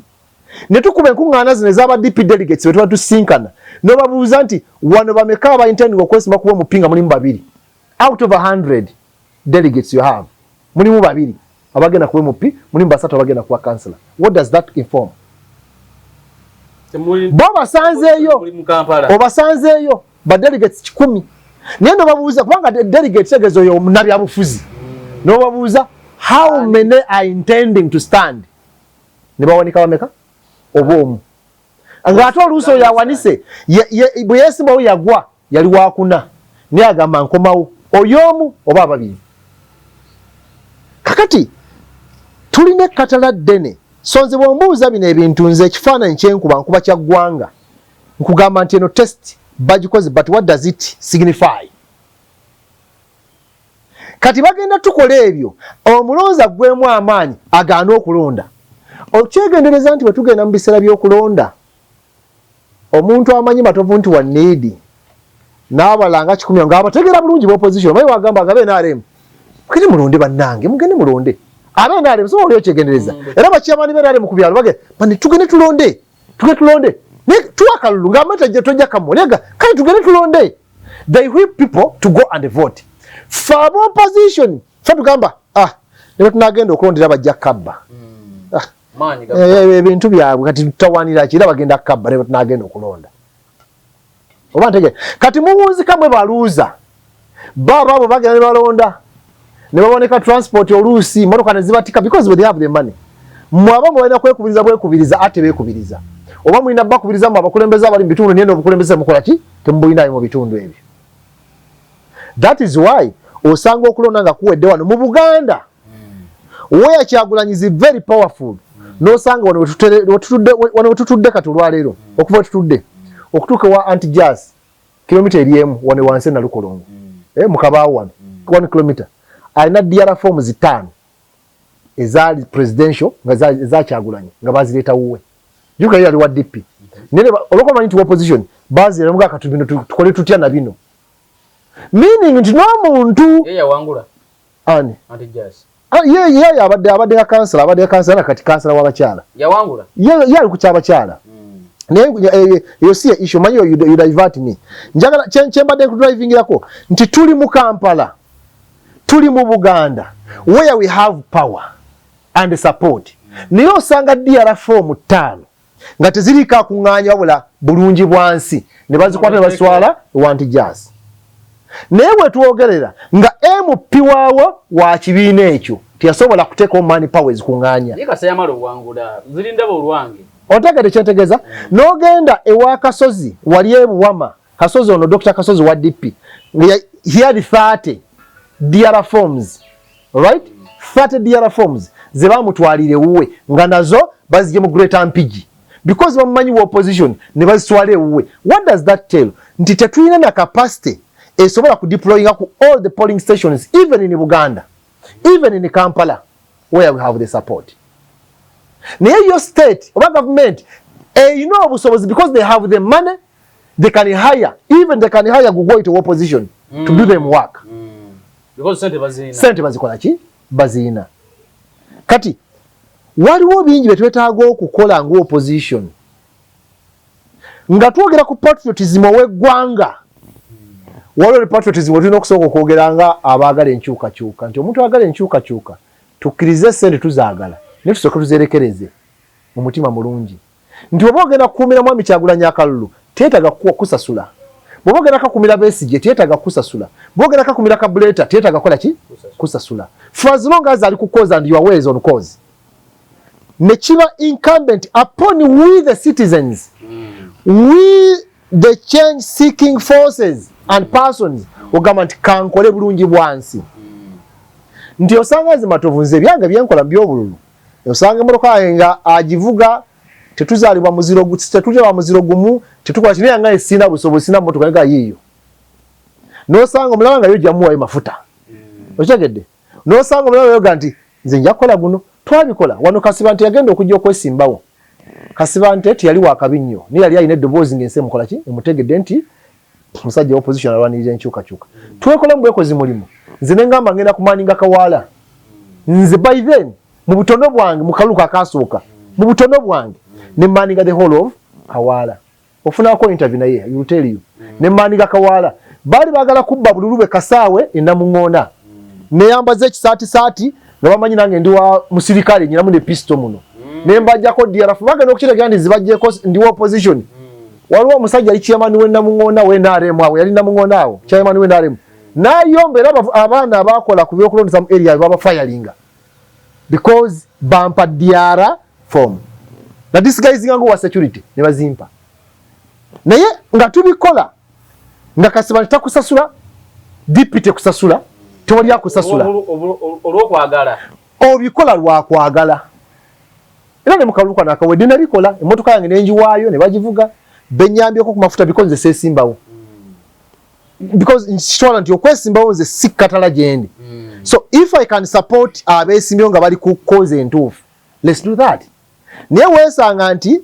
Ne tukuba enkuŋŋaana zino ez'aba DP delegates, bwe tuba tusinkana n'obabuuza nti wano bameka aba intending okwesimba kuba omupi, nga mulimu babiri out of 100 delegates you have, mulimu babiri abagenda kuba MP, mulimu basatu abagenda kuba councillor. What does that inform? Bo basanzeeyo, obasanzeeyo ba delegates 100, naye nobabuuza, kubanga delegate tegeeza oyo omunabyabufuzi, nobabuuza how many are intending to stand, ne bawanika bameka oba omu, ng'ate oluusi oyo awanise bwe yeesimbawo yagwa, yali wakuna, naye agamba nkomawo, oyo omu oba ababiri. Kakati tulina ekkatala ddene. So nze bwombuuza bino ebintu, nze ekifaananyi kyenkuba nkuba kya ggwanga, nkugamba nti eno test bagikoze, but what does it signify? Kati bagenda tukola ebyo, omulonzi aggwemu amaanyi, agaane okulonda. Okyegendereza nti bwe tugenda mu biseera by'okulonda, omuntu amanyi Matovu nti wa need n'abalanga 100 ng'abategeera bulungi b'opposition, omanyi wagamba agabe NRM, mugende mulonde bannange, mugende mulonde abe NRM. So oli okyegendereza era bakyamani be NRM ku byalo bage bani, tugende tulonde, tugende tulonde, naye tuwa akalulu ng'amata tojja kamulega, kale tugende tulonde. They whip people to go and vote. Fe aba opposition fe tugamba, ah, ne tunagenda okulondera bajja kabba. Ah, ebintu byabwe kati tutawanira ki? Era bagenda kabba ne tunagenda okulonda. Oba ntege kati muwunzika mwe baluuza baba abo bagenda ne balonda ne baboneka transport, oluusi motoka ne zibatika because they have the money. Mmwe abamu balina kwekubiriza bwekubiriza, ate beekubiriza oba mulina bakubiriza mu abakulembeze abali mu bitundu, naye n'obukulembeze mukola ki? Temubulinayo mu bitundu ebyo. That is why osanga okulonda nga kuwedde wano mu Buganda, where Kyagulanyi is very powerful, nosanga wano wano wetutudde kati olwaleero, okuva wetutudde okutuuka wa Anti Jas, kilomita eri emu wano wansi Nalukolongo, mukabaawo wano, 1 kilometer, alina DR forms 5 ezaali presidential nga ezakyagulanyi nga bazireeta wuwe. Juka yali wa DP, naye olwokuba manyi nti opposition bazireeta muga kati bino tukole tutya na bino, meaning nti n'omuntu Ye yawangula? Ani? Anti Jas. Ah, ye abadde nga kansala, abadde nga kansala, kati kansala w'abakyala. Yawangula? Ye ali ku kyabakyala. Naye eyo si ye issue. Manyi you divert me. Njagala kye mbadde nkudrivingirako nti tuli mu Kampala, tuli mu Buganda where we have power and support, naye osanga DR form 5 nga teziriiko akuŋŋaanya wabula bulungi bwansi, ne bazikwata ne bazitwala ewanti jas. Naye bwe twogerera nga MP waawo wa kibiina ekyo teyasobola kuteekawo money power ezikuŋŋaanya. Naye kasa yamala owangula, zirindaba olwange. Otegedde kyentegeeza? N'ogenda ewa Kasozi wali ebuwama, Kasozi ono, Dr Kasozi wa DP, nga he had 30 DR forms, right, 30 DR forms ze bamutwalira ewuwe, nga nazo bazigye mu Greater Mpigi because bamumanyi wa opposition, ne bazitwala ewuwe. What does that tell? Nti tetulina na capacity esobola kudeployinga ku all the polling stations, even in Buganda, even in Kampala where we have the support. Naye yo state oba government erina obusobozi because they have the money, they can hire, even they can hire go to opposition to do them work. Because sente bazirina. Sente bazikola ki? Bazirina. Kati waliwo bingi bye twetaaga okukola nga opposition, nga twogera ku patriotism ow'eggwanga. Waliwo ne patriotism tulina okusooka okwogera nga abaagala enkyukakyuka, nti omuntu agala enkyukakyuka, tukkirize sente tuzaagala, naye tusooke tuzerekereze mu mutima mulungi, nti oba ogenda kukuumira mwami Kyagulanyi akalulu, teetaaga kusasula. Bw'oba ogenda kakumira Besigye, teetaaga kusasula. Bw'oba ogenda kakumira Kabuleta, teetaaga kukola ki? Kusasula, for as long as ali ku cause and your way is on cause. Ne kiba incumbent upon we the citizens, we the change seeking forces and persons, ogamba nti kankole bulungi bwansi, nti osanga nze Matovu, nze ebyange byenkola byobululu, osanga emotoka yange nga agivuga tetuzaalibwa muziro, tetulaba muziro gumu, tetukola kino, yange sina busobozi, sina motoka nga yiiyo. Nosanga omulala nga yo jamuwayo mafuta. Okitegedde? Nosanga omulala yoga nti nze nja kukola guno. Twabikola wano. Kasibante yagenda okujja okwesimbawo. Kasibante teyali wakabi nnyo, naye yali alina eddoboozi ng'ensi emukola ki, emutegedde nti musajja opposition alwanirira enkyukakyuka. Twekola mu bwekozi mulimu. Nze ne ngamba ngenda kumaninga Kawaala. Nze by then mu butono bwange, mu kalulu kakasooka, mu butono bwange ne maninga the whole of Kawaala. Ofunako interview naye, he will tell you. Ne maninga Kawaala. Baali baagala kubba bululu bwe Kasaawe enamuŋoona. Neyambaza ekisaati saati nga bamanyi nange ndi wa musirikale, nyinamu ne pistol muno. Ne mbajjako DRF, bagenda okukitegera nti zibajjeko ndi wa opposition. Waliwo omusajja ali chairman we Namuŋoona we NRM awo, yali Namuŋoona awo, chairman we NRM. Nayomba era abaana abakola ku byokulondesa mu area baba firinga because bampa DR form na disguising nga wa security ne bazimpa. Naye nga tubikola nga Kasiba takusasula, DP tekusasula, tewali akusasula. Olw'okwagala. Obikola lwakwagala. Era ne mukalulu kano akawedde nabikola, emmotoka yange nenjiwaayo ne bagivuga, benyambyeko ku mafuta because nze seesimbawo, because nkitwala nti okwesimbawo nze si katala gyendi. So if I can support abeesimbyewo nga bali ku cause entuufu, let's do that. Naye weesanga nti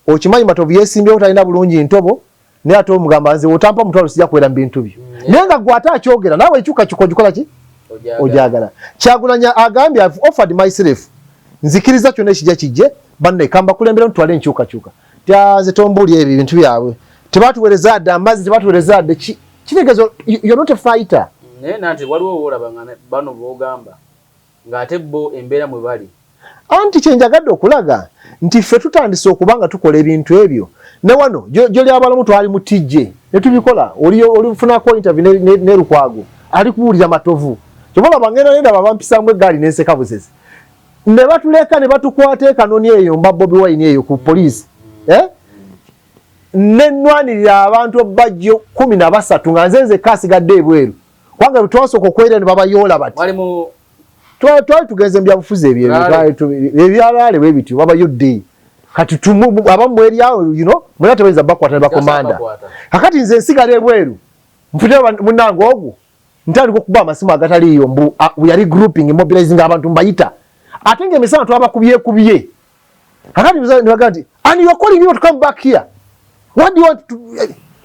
okimanyi Matovu yeesimbyewo, talina bulungi ntobo, naye ate omugamba nze otampa mutwalo sijja kubeera mu bintu byo. Naye nga gwe ate akyogera naawe ekyukakyuka ogikola ki, ojagala. Kyagulanya agambye, "I've offered myself, nzikiriza kyonna ekijja kijje, banne kambakulembera ntwale enkyukakyuka." Tyaze tombuulira ebyo ebintu byabwe, tebatuweereza adde amazzi, tebatuweereza adde kitegeeza you're not a fighter. Naye nanti waliwo woolaba nga bano boogamba ng'ate bo embeera mwe bali. Anti kyenjagadde okulaga nti ffe tutandise okuba nga tukola ebintu ebyo ne wano gyoli abalamu twali mu tijje ne tubikola. Olifunako interview ne Lukwago ali kubuulira Matovu, kyova olaba ngenda nendaba bampisaamu eggaali nenseka busesi ne batuleka ne batukwata ekanoni eyo mba Bobi Wine eyo ku poliisi, eh? Nenwanirira abantu bajjo 13 nga nze nzekka asigadde ebweru, kubanga twasooka okwerera ne babayoola bati. Twali tugenze mu byabufuzi ebyo ebyalaale bwe bityo, babayodde. Kati abamu eryawo mwena tebayinza bakwata ne bakomanda. Kakati nze nsigala ebweru, nfute munange ogwo ntandika okuba amasimu agataliiyo mbu we are regrouping, mobilizing abantu mbayita, ate nga emisana twabakubyekubye. Kakati nibagaa nti, "And you are calling people to come back here? What do you want to?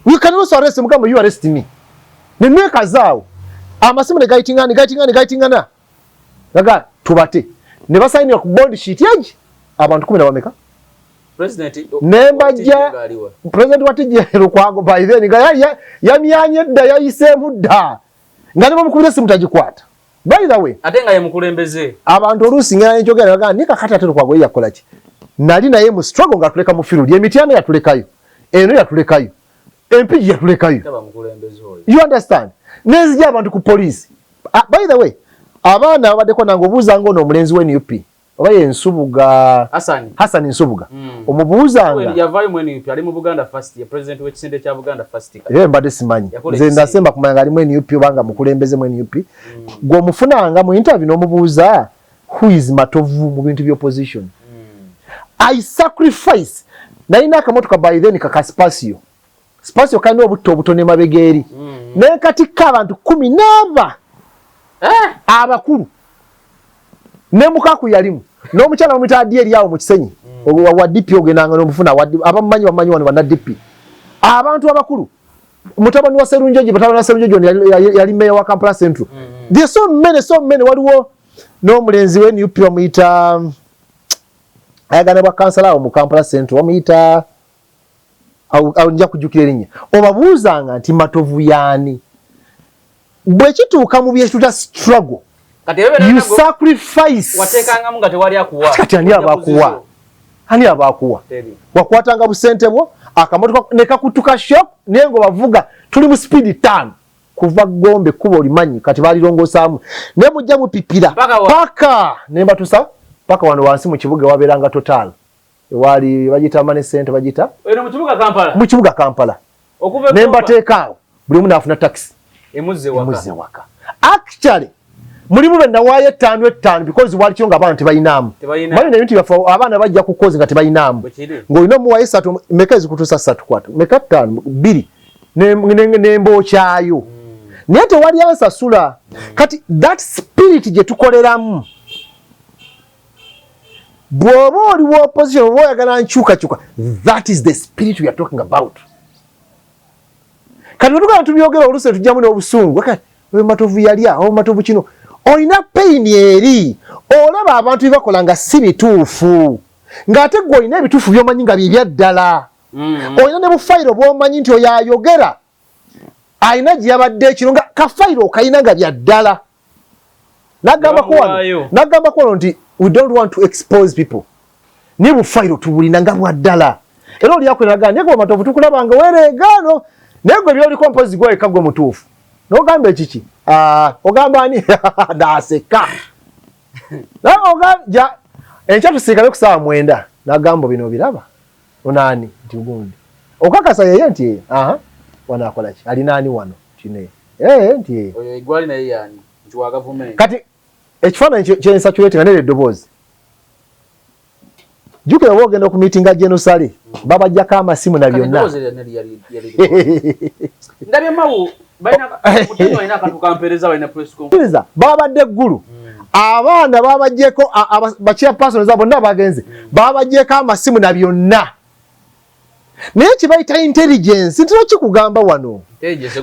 We can also arrest." Mugamba, "You arrest me." Nemwekazaawo amasimu negayitingana, negayitingana, negayitingana, gaga tubate ne basayinira ku bond sheet egi abantu kumi na bameka. Nembajja president wa TJ Lukwago by then nga yamyanye dda, yayiseemu dda, nga ne bamukubira esimu tagikwata, by the way. Ate nga ye mukulembeze. Abantu oluusi ngera nenjogera bagamba ni kakati ate Lukwago ye yakola ki? Nali naye mu struggle nga tuleka mu field, emityano yatulekayo, eno yatulekayo, Empigi yatulekayo, you understand? Nenzija abantu ku police. By the way, abaana babaddeko nange, obuuza nga ono omulenzi we NUP oba ye Nsubuga. Hassan. Hassan Nsubuga. Omubuuzanga. Yavaayo mu NUP, ali mu Buganda First, ye president w'ekisinde kya Buganda First. Era mbadde simanyi, nze ndasemba kumanya nga ali mu NUP obanga mukulembeze mu NUP. Gwe omufunanga mu interview n'omubuuza, "Who is Matovu mu bintu by'opposition?" I sacrifice. Nalina akamotoka by then kaka Spacio. Spacio kalina obutto obutono emabega eri. Nenkatikka abantu 14 abakulu ne mukaku yalimu n'omukyala bamuyita Adi eri awo mu Kisenyi. Wa DP ogendanga n'omufuna, abamumanyi bamumanyi wano banna DP, abantu abakulu, mutabani wa Serunjogi, mutabani wa Serunjogi ono yali meya wa Kampala Central. There so many, so many. Waliwo n'omulenzi we NUP bamuyita, ayagana bwa kansala awo mu Kampala Central, bamuyita awo, nja kujjukira erinnya. Obabuuzanga nti Matovu yaani bwe kituuka mu byetuta struggle, you sacrifice. Wateekangamu nga tewali akuwa. Kati ani abakuwa? Ani abakuwa? Wakwatanga busente bwo, akamotoka ne kakutuka shock, naye nga bavuga tuli mu speed 5 kuva Gombe, kuba olimanyi kati balirongosaamu, naye mujja mupipira paka ne mbatusa paka wano wansi mu kibuga wabeeranga Total, ewali bagiyita money center, bagiyita Eno mu kibuga Kampala. Mu kibuga Kampala. Ne mbateeka awo, buli omu naafuna taxi emuzze waka. Emuzze waka. Actually mulimu be nawaayo etaano etaano because walikyo nga abaana tebayinaamu. Manyi ebintu byaffe, abaana bajja ku kozi nga tebayinaamu, ng'olina omuwayo esatu, meka ezikutuusa ssatu, kwata meka, ttaano, bbiri nembokyayo. Naye tewali ansasula. Kati that spirit gye tukoleramu. Bw'oba oli wa opposition, oba oyagala nkyukakyuka, that is the spirit we are talking about. Kati bwetugamba tubyogera, oluusi tujjamu n'obusungu. Kati oyo Matovu yalya, oyo Matovu kino, olina pain eri olaba abantu byebakola nga si bituufu, ng'ate gwe olina ebituufu by'omanyi nga byebya ddala. Olina ne bufayiro bw'omanyi nti oyo ayogera alina gye yabadde ekiro, nga kafayiro okayina nga bya ddala. Nagambako wano, nagambako wano nti we don't want to expose people, naye bufayiro tubulina nga bwa ddala. Era oli akweraga naye gwe Matovu tukulaba nga weeregaano, naye gwe byoliko mpozi gweweka gwe mutuufu. N'ogamba ekiki? Ah, ogamba ani? Naseka. Enkya tusiikane ku saawa 9. Nagamba bino biraba onaani nti gundi okakasa yeye nti ye aha wano akola ki, alina ani wano kine nti ye. Oyo gwali naye yani nti wa gavumenti. Kati ekifaananyi kyensacurate nga nera eddoboozi, jjukira oba ogenda okumiitinga General Saleh, babajjako amasimu na byonna. Eddoboozi ndabye mawu balina Mutenyo alina akantu kampeereza, balina press conference. Kkiriza, babadde eggulu abaana babajjeko bachairperson za bonna bagenze, babajjeko amasimu na byonna, naye kibayita intelligence nti nokikugamba wano. Intelligence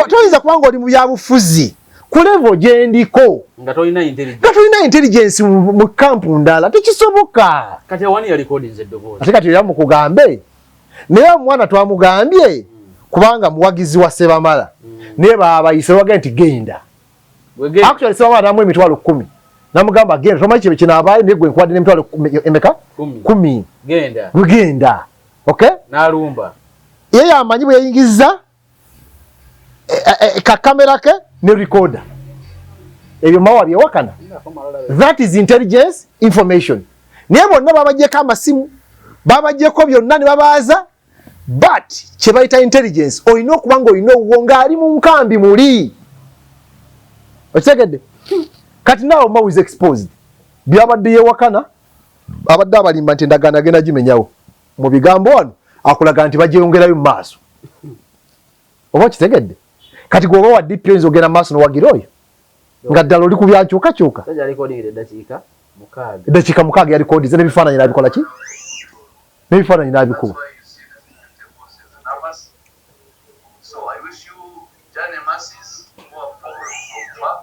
Toyinza kuba ng'oli mu byabufuzi ku level gyendiko nga tolina intelligence. Nga tolina intelligence mu kampu ndala, tekisoboka. Kati awani ya recordings eddoboozi? Ate kati era mukugambe, naye omwana twamugambye kubanga muwagizi wa Sebamala, naye babayise bagambye nti genda. Actually Sebamala namuwa 100,000, namugamba genda, tomanyi kibe kinaabaayo, naye gwe nkuwadde n'emitwalo emeka? 10. 10. Genda. Genda, okay. N'alumba. Ye yamanyi bwe yayingiza kakamera ke ne recorder, ebyo mawa byewakana. That is intelligence information. Naye bonna babajjeko amasimu, babajjeko byonna ne babaaza, but kye bayita intelligence olina okuba nga olina owuwo ng'ali mu nkambi muli, okitegedde? Kati naawe Mao is exposed, byabadde yewakana, abadde abalimba nti endagaano agenda gimenyawo mu bigambo, wano akulaga nti bagyeyongerayo mu maaso, oba okitegedde? Kati gweoba wa DP oyinza ogenda mu maaso nowagira oyo nga ddala oli ku byankyukakyuka? Sajja recording eddakiika 6. Eddakiika 6 yalikodize n'ebifaananyi n'abikola ki, n'ebifaananyi n'abikuba. That's why you see that the voices are nervous. So I wish you journey mercies who have traveled from far,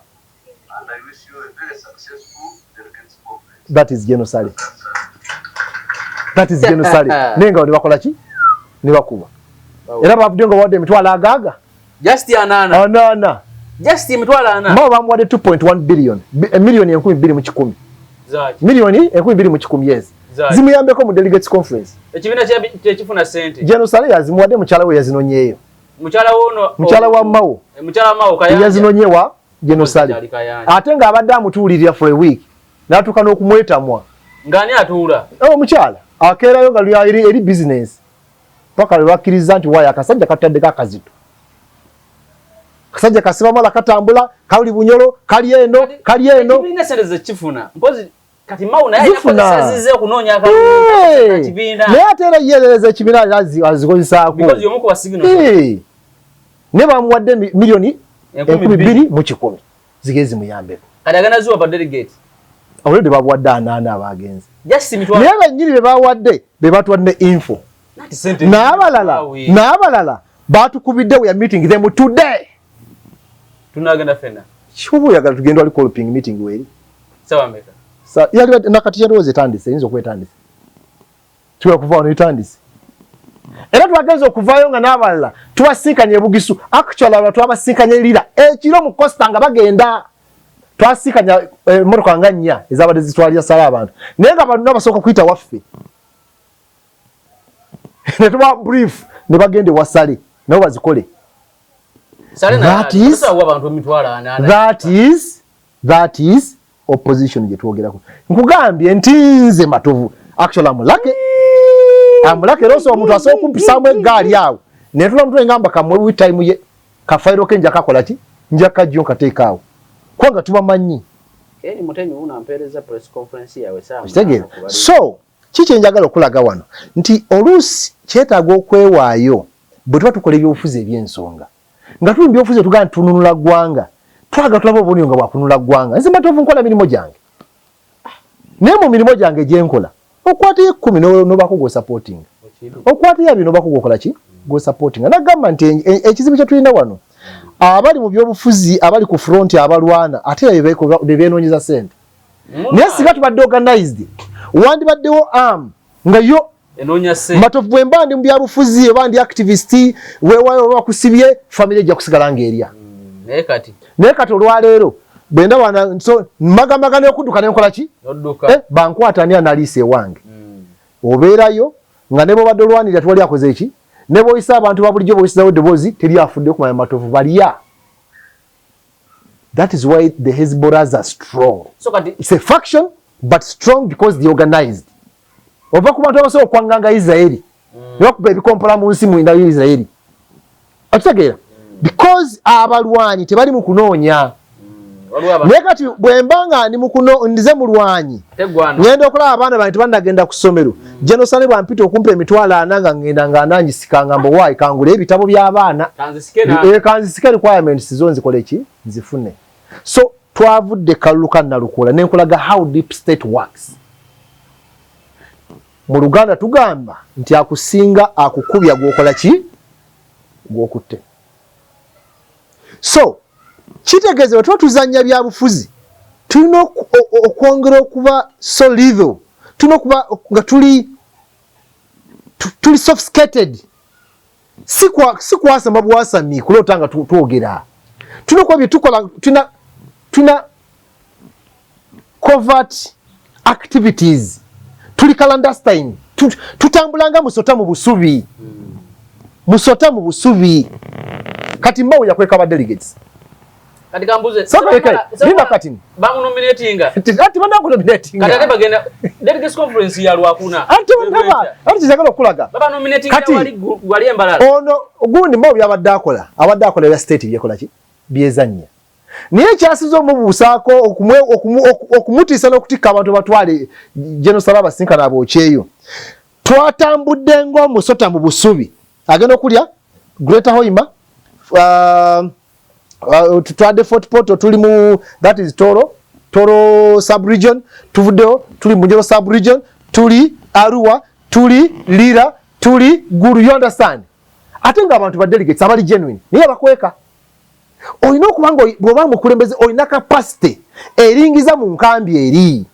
and I wish you a very successful delegates conference. That is General Saleh. That is General Saleh. Naye nga ne bakola ki, ne bakuba, era bavudde nga bawadde emitwalo agaaga. Just 40. 40. Just 40,000. Mao bamuwadde 2.1 billion, 2,200,000. Zaki? 2,200,000, yes. Zaki? Zimuyambeko mu delegates conference. Ekibiina kyekifuna sente? General Saleh yazimuwadde, mukyala we yazinonyeeyo. Mukyala wono? Mukyala wa Mao. Mukyala Mao Kayanja. Yazinonyewa General Saleh. Kyali Kayanja. Ate ng'abadde amutuulirira for a week, n'atuuka n'okumwetamwa. Ng'ani atuula? Omukyala akeerayo nga lya eri business paka lwe bakkiriza nti waayo akasajja katutaddeko akazito, akasajja kasibamala katambula kali Bunyolo, kali eno, kali eno. Ekibiina sente zekifuna mpozi kati Mao naye Zifuna. akozesazize okunoonya akakibiina. Naye ate era yeerereza ekibiina azikozesaako. Because y'omu ku basigino. Hey. Naye bamuwadde miliyoni 2,200. 2,100 zigeze zimuyambeko. Kati agenda ziwa ba delegate? Already babuwadde 40 abagenzi. Just 20,000. Naye bennyini be bawadde be batuwadde info. Nati sente N'abalala Wawe. n'abalala batukubidde, we are meeting them today. Tunagenda fena? Kyoba oyagala tugenda, wali Kolping meeting weri. Sawa meka? Yali nakati yalowooza etandise, eyinza okuba etandise, tuya kuva wano etandise. Era twagenza okuvaayo nga n'abalala tubasinkanye ebugisu. Actually abalala twabasinkanye lira ekiro mu costa nga bagenda, twasinkanya emmotoka nga nnya ezabadde zitwalira sala abantu, naye nga bonna basooka kuyita waffe ne tuba brief ne bagenda ewa Sale nabo bazikole. Sale na That abantu 40,000. That is opposition gye twogerako. Nkugambye nti nze Matovu, actually amulake amulake, era osobola omuntu asobola okumpisaamu eggaali awo netula mutwe ngamba kamwe time ye kafayiro ke nja kakola ki, nja kajjo nkateeka awo kubanga tubamanyi. Eni Mutenyi uno ampeereza press conference yawe saa Okitegeera? 8 kubali. So ki kyenjagala okulaga wano nti oluusi kyetaaga okwewaayo bwe tuba tukola ebyobufuzi eby'ensonga, nga tuli mu byobufuzi tugamba nti tununula ggwanga, twagala tulabe obubonero nga bwakununula ggwanga. Nze Matovu nkola mirimu gyange. Naye mu mirimu gyange gyenkola, okwatayo 10 nobako gw'osupportinga, okwatayo 20 nobako gwokola ki, gw'osupportinga. Nagamba nti ekizibu kye tulina wano, abali mu byobufuzi, abali ku front, abalwana, ate be beenoonyeza ssente. Naye singa tubadde organized, wandibaddewo arm nga yo Matovu, bwe mba ndi mu byabufuzi oba ndi activist, weewaayo oba bakusibye, family ejja kusigala ng'erya. Naye kati olwaleero bwe ndaba, so magamaga n'okudduka nenkola ki, bankwata, ani analiisa ewange? Obeerayo nga ne bwobadde olwanirira tewali akoze eki, ne bw'oyisa abantu ba bulijjo, bw'oyisizawo eddoboozi, teri afudde okumanya Matovu balya. That is why the Hezbollahs are strong. So kati it's a faction but strong because they organized. Ova ku bantu abasobola okwanganga Israeli ne bakuba ebikompola mu nsi mwinda Israeli, okitegeera? Because abalwanyi tebali mu kunoonya. Naye kati bwe mba nga ndi mukuno, ndize mulwanyi, ngenda okulaba abaana bange tebannagenda ku ssomero. Genosale bwampita okumpa 400,000, nga ngenda nga anangisika, nga mbo waayi kangule ebitabo by'abaana, kanzisike requirements zo nzikole ki, nzifune. So twavudde kalulu ka Nalukoola nenkulaga how deep state works. Mu Luganda tugamba nti akusinga akukubya gwokola ki, gwokutte. So kitegeeza bwe tuba tuzannya byabufuzi, tulina okwongera okuba so lethal, tulina okuba nga tuli sophisticated, si kwasama bwasami kuloota nga twogera. Tulina okuba bye tukola tulina covert activities, tuli clandestine, tutambula nga musota mu busubi, musota mu busubi. Kati Mao yakweka ba delegates. Kati kambuze. Linda kati. Bamunominatinga. Ati banakunominatinga. Kati ate bagenda delegates conference ya Lwakuna. Ati ndaba, ati kizagala okulaga. Baba nominatinga wali wali embalala. Ono gundi Mao byabadde akola, abadde akola ya state byekola ki? Byezannya. Naye kyasiza omubuusaako okumutiisa n'okutikka abantu batwale General Saleh abasinkana abookyeyo. Twatambudde ng'omusota mu busubi. Agenda okulya Greater Hoima, tutwadde Fort Portal, tuli mu, that is Toro sub-region, tuvuddeyo tuli mu Bunyoro sub-region, tuli Arua, tuli Lira, tuli Gulu, you understand? Ate ng'abantu ba delegates abali genuine naye abakweka. Olina okuba nga bw'oba mukulembeze olina capacity eringiza mu nkambi eri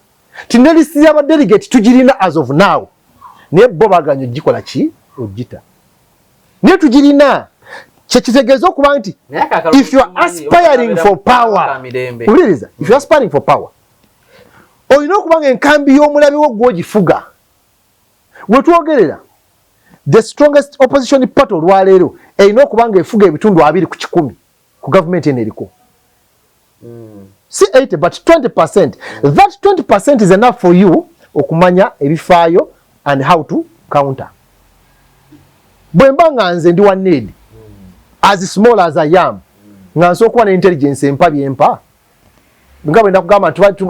ti ne list y'aba delegate tugirina as of now, naye bo baganye ogikola ki, ogita, naye tugirina. Kyekitegeeza okuba nti if you are aspiring for power, wuliriza, if you are aspiring for power, olina okuba nga enkambi y'omulabe wo gw'ogifuga. Wetwogerera, the strongest opposition party olwaleero erina okuba nga efuga ebitundu 20 ku gavumenti eno eriko. Si 80 but 20%. That 20% is enough for you okumanya ebifaayo and how to counter. Bwe mba nga nze ndi wa need, as small as I am, nga nsobola okuba ne intelligence empa byempa, nga bwe ndakugamba nti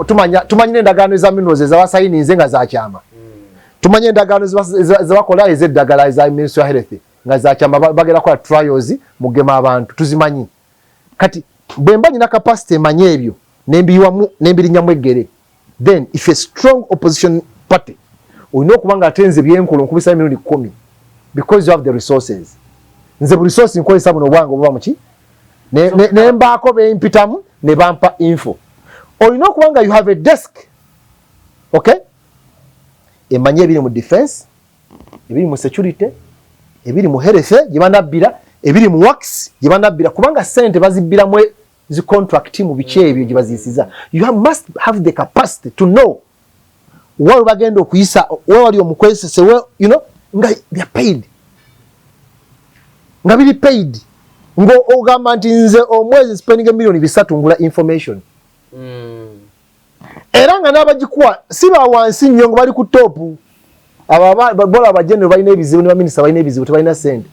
tumanyina endagaano eza minerals ezabasayininze nga zakyama, tumanye endagaano zebakola ez'eddagala eza Ministry of Health nga zakyama, bagenda kukola trials mugema abantu, tuzimanyi. Kati bwe mba nyina capacity emanye ebyo nembiyiwamu nembirinyamu eggere, then if a strong opposition party olina okuba nga ate nze byenkola nkubisa emirundi 10 because you have the resources. Nze bu resource nkozesa buno obwange obuba muki nembaako bempitamu ne bampa info. Olina okuba nga you have a desk, okay, emanye ebiri mu defense, ebiri mu security, ebiri mu health gye banabbira, ebiri mu works gye banabbira, kubanga sente bazibbiramu zi contract mu biki ebyo gye baziyisiza. You must have the capacity to know wawe bagenda okuyisa, we wali omukwesese, we, nga they are paid, nga biri paid, ngo ogamba nti nze omwezi spending 3 million ngula information. Era nga n'abagikuwa si ba wansi nnyo, nga bali ku top. Bola abajenero balina ebizibu ne baminisita balina ebizibu, tebalina sente,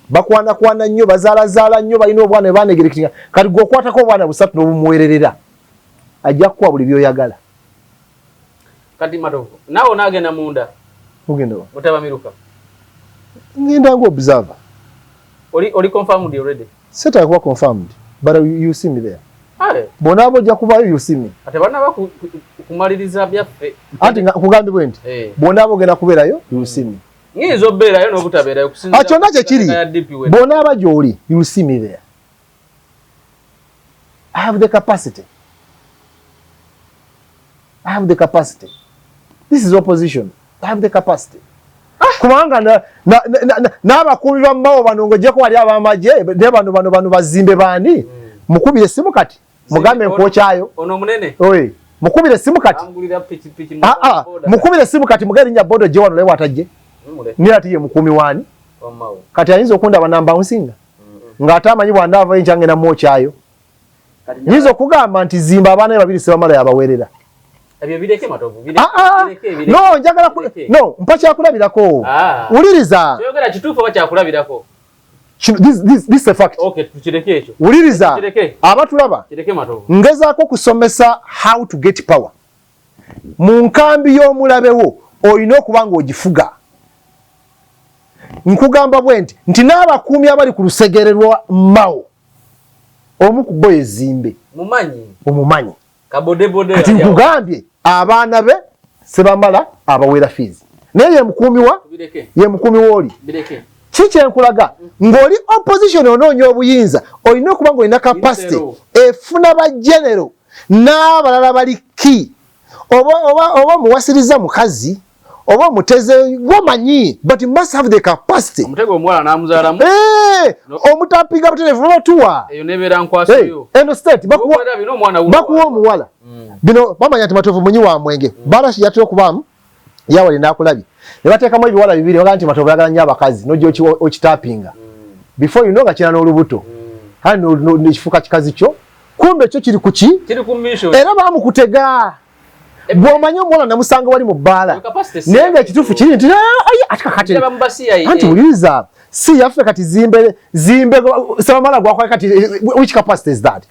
bakwanakwana nnyo, bazaalazaala nnyo, balina obwana banegerekitinga. Kati gwe okwatako obwana busatu n'obumuweererera, ajja kukuwa buli byoyagala. Kati Matovu, naawe onaagenda munda? Mugenda wa? Mutabamiruka. Ngenda nga observer. Oli confirmed already? Setaka kuba confirmed, but you see me there. Bw'onaaba ojja kubaayo, you see me. Ate banaba kumaliriza byaffe. Anti nkugambye bwe nti bw'onaaba ogenda kubeerayo, you see me. Nyinza obeerayo n'obutabeerayo. Ah, kyonna kyekiri, bw'onaaba gy'oli, you see me there. I have the capacity. I have the capacity. This is opposition. I have the capacity. Kubanga n'abakuumi ba Mao bano, ng'ojjako wali ab'amagye, ne bano bazimbe baani? Mukubire essimu kati mugambe nkwokyayo. Ono munene. Oye, mukubire essimu kati. Angulira pikipiki. Ah, ah, mukubire essimu kati mugere erinnya bodo gye wano naye watajje. Naye ati ye mukuumi waani? Kati ayinza okundaba nambawunsinga ng'ate amanyi bw'anaavayo enkya ngenda mwokyayo. Nyinza okugamba nti zimba abaana be babiri Sebamala yabaweerera. Ebyo bireke, Matovu. Ah, ah, no, njagala no mpa kyakulabirako. Wuliriza. Toyogera kituufu oba kyakulabirako. This is a fact. Okay, tukireke ekyo. Wuliriza. Kireke. Abatulaba. Kireke, Matovu. Ngezaako kusomesa how to get power mu nkambi y'omulabewo. Olina okuba ng'ogifuga. Nkugamba bwe nti n'abakuumi abali ku lusegere lwa Mao, omu ku bo ezimbe. Mumanyi. Omumanyi. Kabodebode. Kati nkugambye abaana be Sebamala abaweera fees, naye ye mukuumi wa Bireke. ye mukuumi wooli. Bireke. Ki kyenkulaga, ng'oli opposition onoonya obuyinza, olina okuba ng'olina capacity General. efuna ba general n'abalala bali ki, oba omuwasiriza mukazi oba omuteze gwomanyi, but you must have the capacity. Omutego omuwala n'amuzaalamu. Eh, No. omutapinga butereevu babatuwa. Eyo nebeera nkwasoyo. Eno state bakuwa Okubeera bino omwana wuwo. Bakuwa omuwala. Bino bamanya nti Matovu munyi wa mwenge. Barashi yatera okubaamu yawali n'akulabye ne bateekamu ebiwala bibiri, bagaa nti Matovu ayagala nnyo abakazi, nojja okitapinga, before you know nga kira n'olubuto, kandi nekifuuka kikazi kyo, kumbe kyo kiri ku ki? Kiri ku mission. Era bamukutega bw'omanyi omuwala namusanga wali mu bbaala, naye nga ekituufu kiri nti, "Ah, ayi, ate kakati Ndaba mu ba CIA. Anti wuliriza, si yaffe kati zimbe zimbe Sebamala gwakola kati, which capacity is that?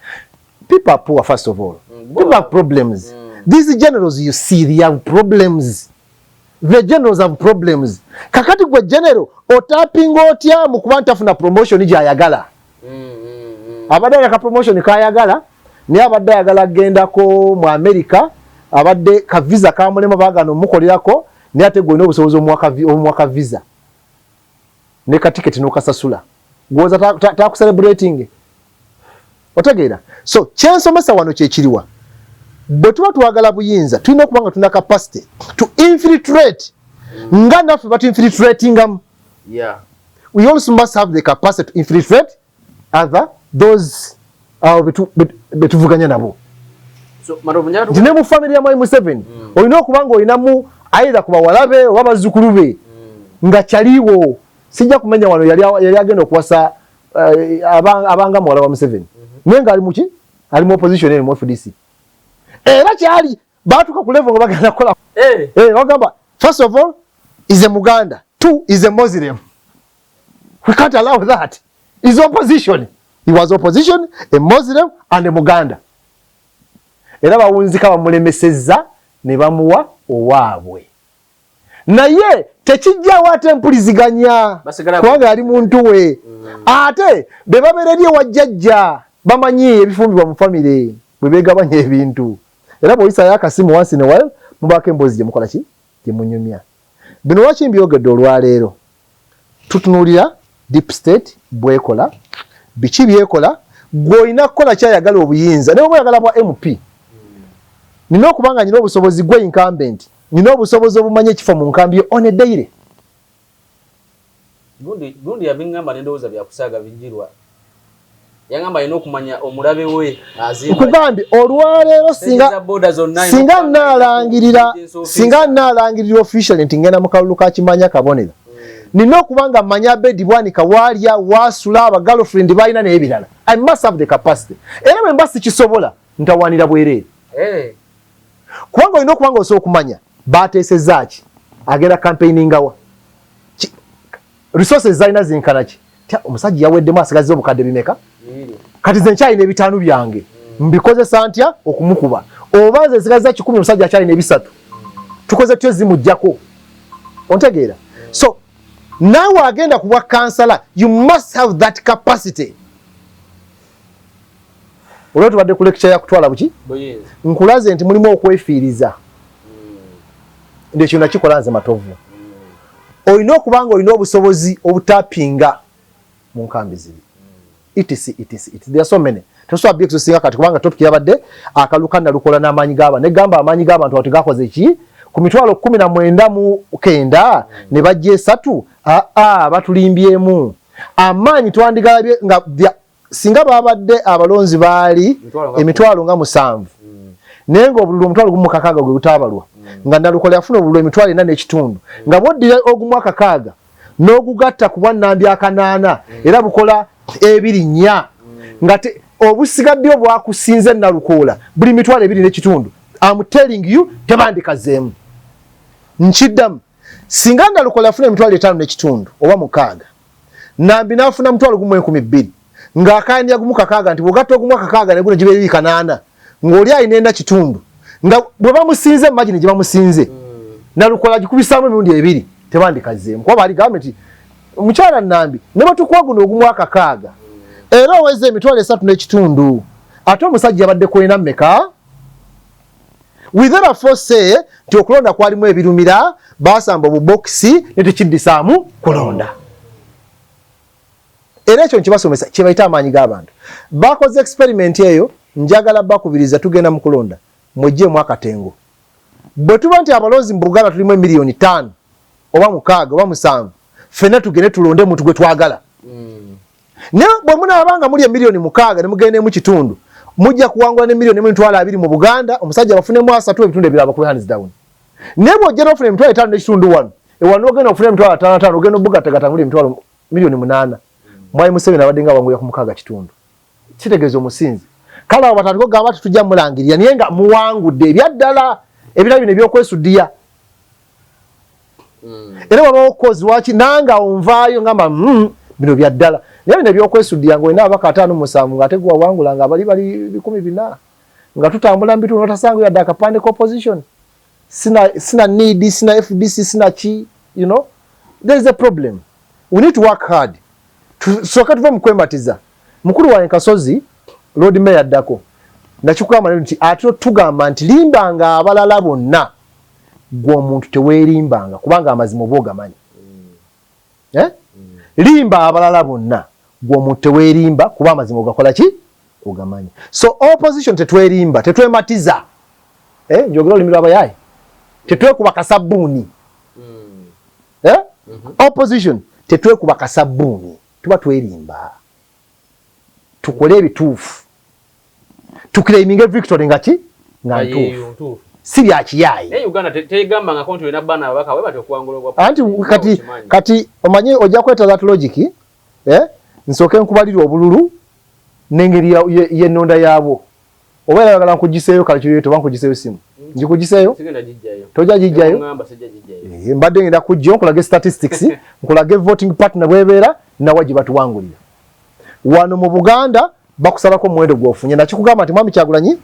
People are poor, first of all. People have problems. These generals you see, they have problems. The generals have problems. Kakati gwe general otapinga otya mu kuba ntafuna promotion gyayagala? Abadde ayagala promotion kayagala, naye abadde ayagala agendako mu America, abadde ka visa kamulema, baagana omukolerako, naye ate gwe olina obusobozi omuwa ka visa ne ka tiketi n'okasasula, gwoza takucelebrating. Otegeera? So kyensomesa wano kyekiriwa, bwe tuba twagala buyinza, tulina okuba nga tulina capacity to infiltrate nga naffe batu infiltratingamu. We also must have the capacity to infiltrate other those abo betuvuganya nabo. So Matovu, njagala nti ne mu family ya Mwami Museveni olina okuba nga olinamu either ku bawala be oba bazzukulu be nga kyaliwo. Sijja kumenya wano, yali agenda okuwasa abanga muwala wa Museveni, naye nga ali muki, ali mu opposition eno mu FDC, era kyali batuuka ku level nga bagenda kukola. Eh, bagamba first of all is a Muganda, two is a Muslim, we can't allow that. Is opposition, he was opposition, a Muslim and a Muganda. Era bawunzika bamulemesezza ne bamuwa owaabwe, naye tekijjawo ate empuliziganya, kubanga yali muntu we. Ate be babeera eri ewa jjajja bamanyi ebifumbibwa mu famire bwe beegabanya ebintu, era bw'oyisayo akasimu once in a while mubaako emboozi gye mukola ki, gye munyumya. Bino lwaki mbyogedde olwaleero? Tutunuulira deep state bwekola biki, byekola. Gw'olina kukola kyayagala obuyinza, naye oba oyagala bwa MP, nina okuba nga nina obusobozi, gwe incumbent, nina obusobozi obumanya ekifo mu nkambi yo on a daily. Gundi yabiŋŋamba nendowooza byakusaaga bijirwa. Yaŋŋamba alina okumanya omulabe we azimba. Nkugambye olwaleero singa boda zonna. Singa naalangirira officially nti ngenda mu kalulu ka kimanya kabonero, nina okuba nga mmanya Abedi Bwanika waalya, waasula, aba girlfriend balina n'ebirala. I must have the capacity. Era bwe mba sikisobola, ntawaanira bwereere, kubanga olina okuba nga osobola okumanya bateesezza ki, agenda campaigningawa, resources zalina zinkana ki. Tya, omusajja yaweddemu, asigazza obukadde bimeka? Kati nze nkyalina ebitaano byange, mbikozesa ntya okumukuba? Oba nze nsigazza 100, omusajja akyalina ebisatu, tukoze tutya zimugjako? Ontegeera? So naawe agenda ku bwa kansala, you must have that capacity. Olwo tubadde ku lecture ya kutwala buki, nkulaze nti mulimu okwefiiriza. Ndekyo nakikola nze Matovu. Olina okuba nga olina obusobozi obutapinga mu nkambi ziri, etc, etc, etc. There are so many, tosobola byekusinga kati kubanga topic yabadde akaluka nalukola n'amaanyi g'abantu. Negamba amaanyi g'abantu awo tegakoze ki ku 199,000 ne bajja esatu. Aa, batulimbyemu. Amaanyi twandigalabye nga singa babadde abalonzi baali emitwalo nga 7, naye nga obululu 1,000 gwe gutabalwa, nga Nalukola yafuna obululu 4,500, nga bwoddira ogumu akakaaga n'ogugatta ku bwannambi akanaana, era bukola ebiri nnya, nga obusigadde obwakusinze Nalukoola buli 2,500. Am telling you, tebandikazeemu. Nkiddamu, singa Nalukola yafuna 5,500 oba 6, Nambi n'afuna 1,200, ng'akayanja gumu kakaaga, nti bw'ogatta ogumu akakaaga ne guno gibeera ebiri kanaana, ng'oli alina ena kitundu, nga bwe bamusinze margin gye bamusinze, Nalukola gikubisaamu emirundi ebiri, tebandikazeemu, kuba baali gambe nti mukyala Nambi ne bwe tukuwa guno ogumu akakaaga, era oweza 3,500, ate omusajja yabadde kwena mmeka? We therefore say nti okulonda kwalimu ebirumira, basamba obubokisi ne tekiddisaamu kulonda. Era ekyo nkibasomesa kyebayita amaanyi g'abantu. Bakoze experiment eyo. Njagala bakubiriza, tugenda mu kulonda, mwejjeemu akatengo. Bwe tuba nti abalonzi mu Buganda tulimu 5,000,000 oba 6 oba 7, ffenna tugende tulonde muntu gwe twagala. Naye bwe munaaba nga muli 6,000,000 ne mugendemu kitundu, mujja kuwangula ne 1,020,000 mu Buganda, omusajja bafunemu asatu, ebitundu ebirala bakube hands down. Naye bw'ojja n'ofuna 5,500 wano, ewano ogenda ofuna 5,500,000, ogenda obugattagatta muli 8,000,000. Mwami Museveni abadde nga wanguya ku mukaaga kitundu, kitegeeza omusinzi. Kale abo batandika okugamba nti tujja mulangirira, naye nga muwangudde ebyaddala, ebirala bino ebyokwesudiya. Era wabawo kozi waki nange awo nvaayo ngamba, bino byaddala, naye bino ebyokwesudiya nga olina ababaka 57 ng'ate gwe wawangula nga bali bali 400, nga tutambula mu bitundu notasanga yadde akapande ka opposition, sina, sina need, sina FDC, sina ki, there is a problem. We need to work hard. Tusooke tuve mu kwematiza. Mukulu wange Kasozi, Lord Mayor addako, nakikugamba nti ate tugamba nti limbanga abalala bonna, gwe omuntu teweerimbanga, kubanga amazima oba ogamanyi. Eh? Limba abalala bonna, gwe omuntu teweerimba, kuba amazima ogakola ki? Ogamanyi. So opposition tetwerimba, tetwematiza. Eh, njogera olulimi lw'abayaaye, tetwekuba kasabbuuni. Eh? Opposition tetwekuba kasabbuuni, tuba twerimba. Tukole ebituufu, tuclaiminge victory nga ki? Nga ntuufu, si bya kiyaayi. Naye Uganda tegambangako nti olina baana ababaka bwe batyo okuwangula obwa Anti kati omanye ojja kweta that logic, eh? Nsooke nkubalira obululu n'engeri y'ennonda yaabwo, oba era oyagala nkugiseeyo calculator oba nkugiseeyo simu? Ngikugiseeyo? Sigenda gijjayo. Tojja gijjayo? Ngamba sijja gijjayo. Eh, mbadde ngenda kujja nkulage statistics, nkulage voting pattern bwebeera nawa gye batuwangulira. Wano mu Buganda bakusalako omuwendo gwofunye. Nakikugamba nti Mwami Kyagulanyi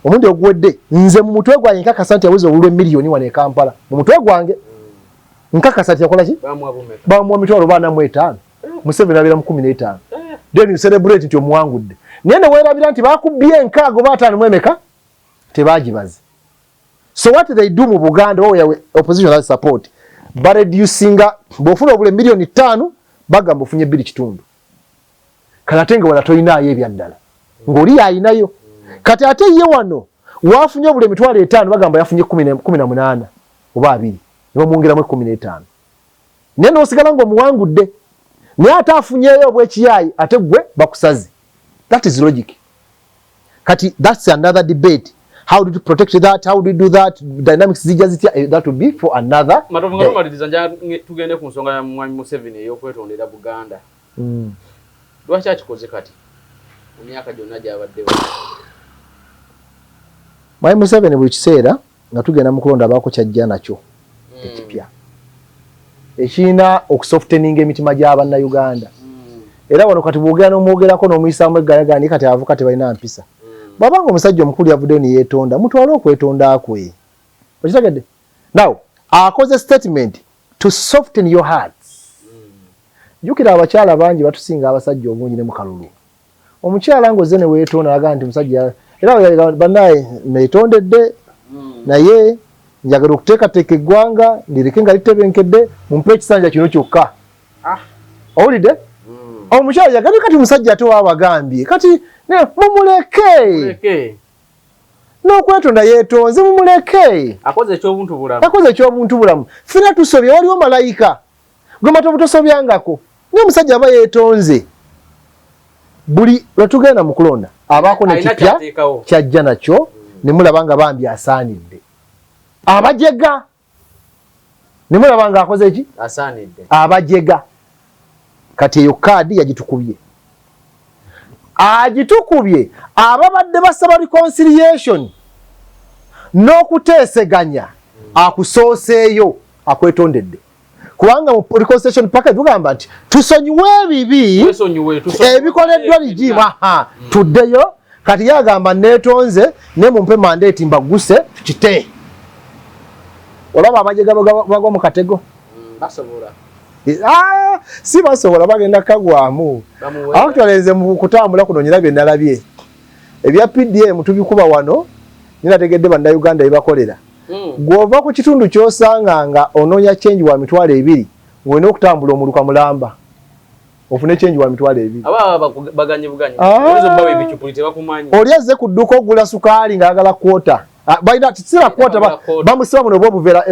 omulundi oguwedde, nze mu mutwe gwange nkakasa nti yaweza obululu 1,000,000 wano e Kampala. Mu mutwe gwange nkakasa nti yakola ki? Bamuwa bumeka? Bamuwa 450,000, Museveni abeera mu 15. Then you celebrate nti omuwangudde, naye ne weerabira nti bakubbye enkaaga oba ataano mu emeka, tebagibaze. So what they do mu Buganda, owa opposition has support, bareducinga. Bw'ofuna obule 5,000,000, bagamba ofunye bbiri kitundu. Kale ate nga wala tolinaayo ebyaddala, ng'oli ayinayo. Kati ate ye wano wafunye obule 50,000, bagamba yafunye 18 oba 20, ne bamwongeramu 15, naye n'osigala ng'omuwangudde, naye ate afunyeeyo obwekiyaayi, ate gwe bakusaze. That is logic. Kati that's another debate: how do you protect that? How do you do that? Dynamics zijja zitya? That will be for another Matovu, nga day. tumaliriza, nja tugende ku nsonga ya Mwami Museveni ey'okwetondera Buganda. Lwaki akikoze kati mu myaka gyonna gy'abaddewo? Mwami Museveni buli kiseera nga tugenda mu kulonda abaako kyajja nakyo ekipya ekirina okusofteninga emitima gy'Abannayuganda. Era wano kati bwogera n'omwogerako n'omuyisaamu eggayagani, kati abavuka tebalina mpisa. Bw'abanga omusajja omukulu yavuddeyo ne yeetonda, mutwale okwetonda kwe. Okitegedde? Now akoze statement to soften your hearts. Jjukira abakyala bangi batusinga abasajja obungi ne mu kalulu. Omukyala ng'ozze ne weetonda agamba nti musajja era bannaye neetondedde, naye njagala okuteekateeka eggwanga ndireke nga litebenkedde, mumpe ekisanja kino kyokka. Owulidde? Omukyala yagambye kati musajja ate waabagambye kati mumuleke n'okwetonda yeetonze, mumuleke. Akoze ekyobuntu bulamu. Akoze ekyobuntu bulamu. Ffena tusobye, waliwo malayika gwe matovu tosobyangako, naye omusajja aba yeetonze. Buli lwetugenda mu kulonda abaako nekipya kyajja nakyo, ne mulaba nga bambi asaanidde. Abajega ne mulaba nga akoze ki? Asaanidde. Abajega. Kati eyo kaadi yagitukubye, agitukubye. Ababadde basaba reconciliation n'okuteeseganya, akusooseeyo akwetondedde, kubanga mu reconciliation package tugamba nti tusonyiwe ebibi ebikoleddwa regime, aha, tuddeyo. Kati yagamba neetonze ne mumpe mandate mbagguse tukite. Olaba abajega bagwa mu katego. Basobola. Ah, si basobola, bagenda kagwamu. Actually nze mu kutambula kuno nyina bye nalabye ebya PDM tubikuba wano, ninategedde bannayuganda byebakolera. Gw'ova ku kitundu ky'osanga nga onoonya change wa 20,000, ng'olina okutambula omuluka mulamba ofune change wa 20,000. Oli azze ku dduuka ogula sukaali ng'ayagala kwota, balina kisira kwota, bamusiba buno oba obuveera,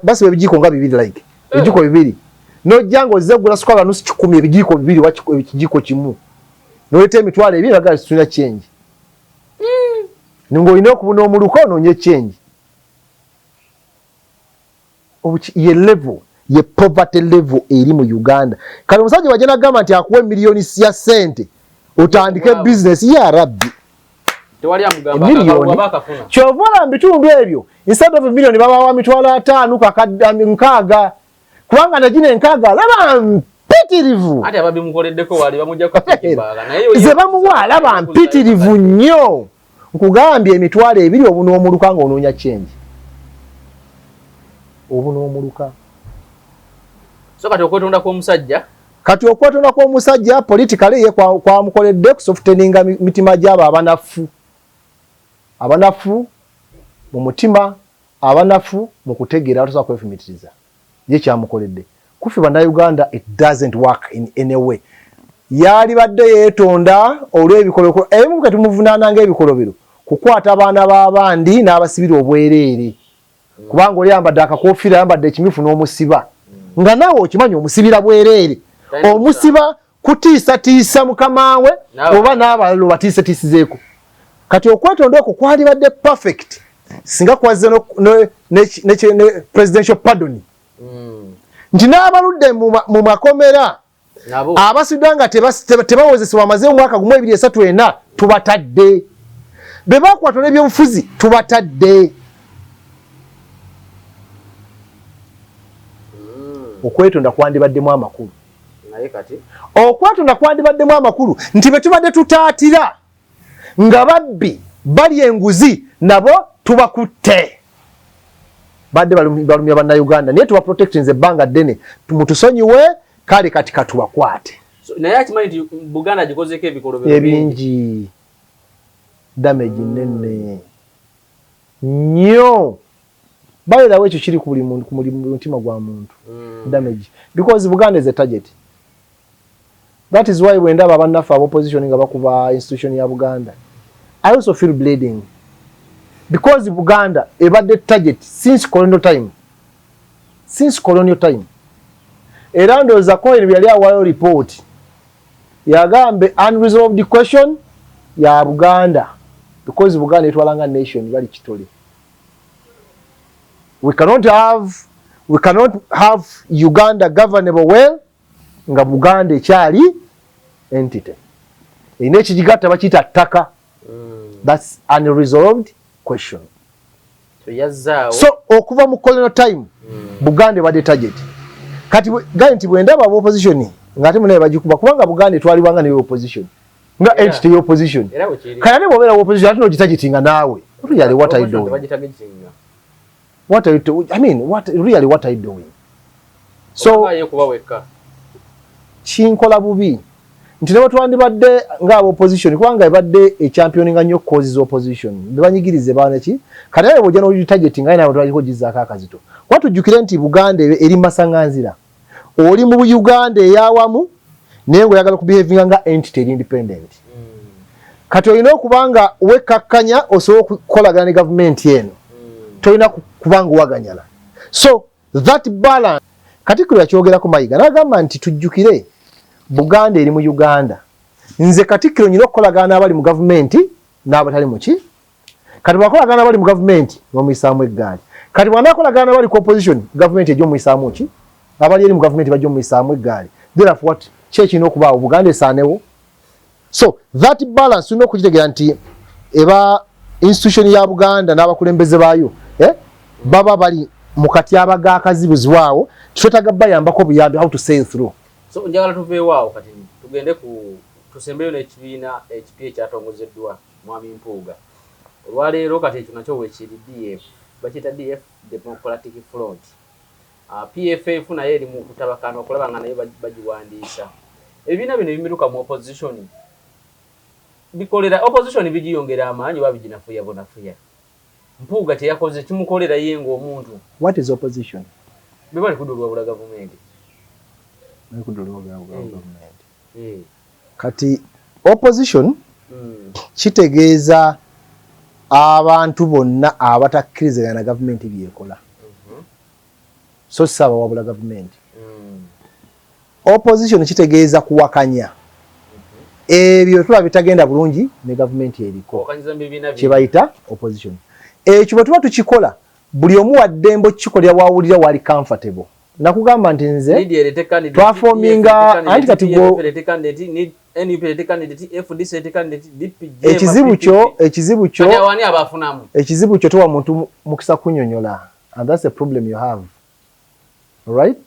basiba ebijiiko nga bibiri, like ebijiiko bibiri. Nojja ng'ozze ogula sukaali wa nusu kikumi, ebijiiko bibiri oba ekijiiko kimu, noleeta 20,000, bagala tulina change. Ng'olina okubuna omuluka onoonye change. Ye level ye poverty level eri mu Uganda. Kale omusajja wajja nagamba nti akuwa emiliyoni ya ssente otandike business, ya rabbi. Miliyoni kyova olaba mu bitundu ebyo, instead of miliyoni babawa 50,000 kakadde 60, kubanga nagino 60 alaba mpitirivu. Ze bamuwa alaba mpitirivu nnyo. Nkugambye, 20,000 obunoomuluka ng'onoonya change, obunoomuluka. So kati okwetonda kw'omusajja? Kati okwetonda kw'omusajja politically ye kwamukoledde kusofteninga mitima gy'abo abanafu, abanafu mu mutima, abanafu mu kutegeera, abatasobola kwefumitiriza. Ye kyamukoledde. Kufe bannayuganda it doesn't work in any way. Yalibadde yeetonda olw'ebikolobero ebimu ketumuvunaana ng'ebikolobero, kukwata abaana b'abandi n'abasibira obwereere, kubanga oli ayambadde akakofiira, ayambadde ekimyufu, n'omusiba nga naawe okimanyi omusibira bwereere, omusiba kutiisatiisa mukama we oba n'abalala obatiisatiisizeeko. Kati okwetonda okwo kwalibadde perfect singa kwazze ne presidential pardon, nti n'abaludde mu makomera abasiddwa nga tebawozesebwa, amaze omwaka 1, 2, 3, 4, tubatadde. Be bakwatwa n'ebyobufuzi tubatadde. Okwetonda kwandibaddemu amakulu. Okwetonda kwandibaddemu amakulu nti be tubadde tutaatira nga babbi bali enguzi nabo tubakutte, badde balumya bannayuganda, naye tuba protectinze ebbanga ddene, mutusonyiwe, kale kati katubakwate. Naye akimanyi nti Buganda gikozeko ebikolobero ebingi, damage nene nnyo. Bayirawo ekyo kiri ku buli muntu, ku mutima gwa muntu. Damage, because Buganda is a target. That is why bwendaba bannaffe aba opposition nga bakuba institution ya Buganda, I also feel bleeding, because Buganda ebadde target since colonial time, since colonial time. Era ndowooza Cohen bwe yali awaayo report yagambe unresolved question ya Buganda, because Buganda etwala nga nation bali kitole. We cannot have Uganda governable well nga Buganda ekyali entity erina ekigigatta bakiyita ttaka. That's unresolved question. So okuva mu colonial time, Buganda ebadde target. Kati gaye nti bwendaba aba opposition ng'ate munaye bagikuba, kubanga Buganda etwalibwanga ne opposition nga entity y'opposition. Kale ate bw'obeera opposition ate n'ogitargetinga naawe, really, what are you doing? What are you doing? I mean, what really, what are you doing? So kinkola bubi. Nti ne bwetwandibadde ng'aba opposition, kubanga ebadde echampioninga nnyo causes opposition, bebanyigirize baanaki. Kati aye bw'ojja n'ogitargetinga, aye naabo twaliko gizaako akazito, kuba tujjukire nti Buganda eri masaŋŋanzira. Oli mu Uganda eyawamu, naye ng'oyagala okubehavinga nga entity eri independent. Kati olina okuba nga wekkakkanya osobola okukolagana ne gavumenti eno. Tolina kuba nga owaganyala. So that balance, Katikkiro yakyogerako Mayiga n'agamba nti tujjukire Buganda eri mu Uganda. Nze Katikkiro nyina okukolagana n'abali mu gavumenti n'abatali muki. Kati bwakolagana n'abali mu gavumenti, bamuyisaamu eggaali. Kati bw'anaakolagana n'abali ku opposition, gavumenti ejja omuyisaamu ki? Abali eri mu gavumenti bajja omuyisaamu eggaali. Therefore, what ki ekirina okubaawo? Buganda esaanewo. So that balance tulina okugitegeera nti eba institution ya Buganda n'abakulembeze baayo, eh? Baba bali mu katyabaga akazibuzibu. Twetaaga bayambako buyambi how to sail through. So njagala tuveewo awo, kati tugende ku tusembeyo n'ekibiina ekipya ekyatongozeddwa Mwami Mpuuga olwaleero. Kati ekyo nakyo wekiri, DF, bakiyita DF, Democratic Front. PFF naye eri mu kutabakana okulaba nga nayo bagiwandiisa. Ebibiina bino ebimiruka mu opposition bikolera opposition, bigiyongera amaanyi oba biginafuya bunafuya? Mpuuga kyeyakoze kimukolera ye ng'omuntu? What is opposition? Be bali kudulwabula gavumenti. Bali kudulwabula gavumenti. Kati opposition kitegeeza abantu bonna abatakkiriziganya na gavumenti byekola, so si abawabula gavumenti. Opposition kitegeeza kuwakanya ebyo tuba bitagenda bulungi ne gavumenti eriko. Owakanyiza mu bibiina bye. Kyebayita opposition. Ekyo bwe tuba tukikola, buli omu waddembe okukikolera wawulira wali comfortable. Nakugamba nti nze NID erete candidate, twaforminga PF erete anti kati candidate, gwo PFF erete candidate, NUP erete candidate, FDC erete candidate, DP, JEMA, ekizibu kyo PPP. Ekizibu kyo Kati awani abafunamu? Ekizibu kyo, towa muntu mukisa kunyonyola, and that's the problem you have. Alright,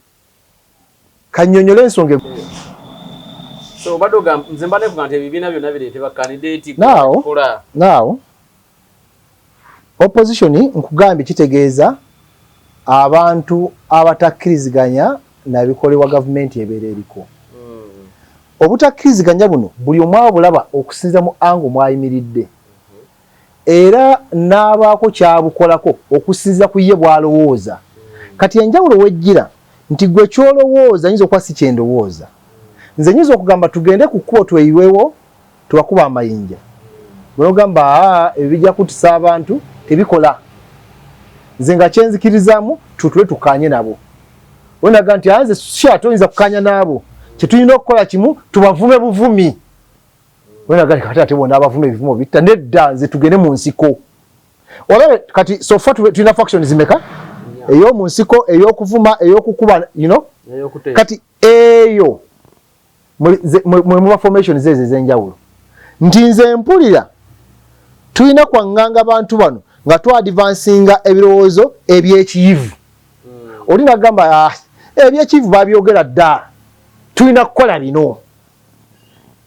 kanyonyola ensonga. So obadde ogamba, nze mbadde kuga nti ebibiina byonna bireete ba candidate kola. Now, opposition nkugambye kitegeeza abantu abatakkiriziganya nabikolebwa gavumenti ebeera eriko. Obutakkiriziganya buno buli omu abulaba okusinziira mu angle mwayimiridde, era n'abaako kyabukolako okusinziira ku ye bw'alowooza. Kati enjawulo wejjira nti gwe kyolowooza nyinza okuba si kyendowooza. Nze nyinza okugamba tugende ku kkubo tweyiwewo tubakuba amayinja, bwegamba aa ebyo bijja kutisa abantu, tebikola. Nze nga kyenzikirizaamu tutule tukanye nabo. Onaga nti anze sha toyinza kukanya naabo, kyetulina okukola kimu, tubavume buvumi. Onaga kati ate bona abavuma ebivumo bitta. Nedda, nze tugende mu nsiko olabe. Kati so far tulina factions zimeka? Ey'omu nsiko, ey'okuvuma, ey'okukuba, kati eyo mwe muba formations ezo ez'enjawulo. Nti nze mpulira tulina kwaŋŋanga bantu bano nga twadvancinga ebirowoozo ebyekiyivu. Oli nagamba, ah, ebyekiyivu babyogera dda, tulina kukola bino.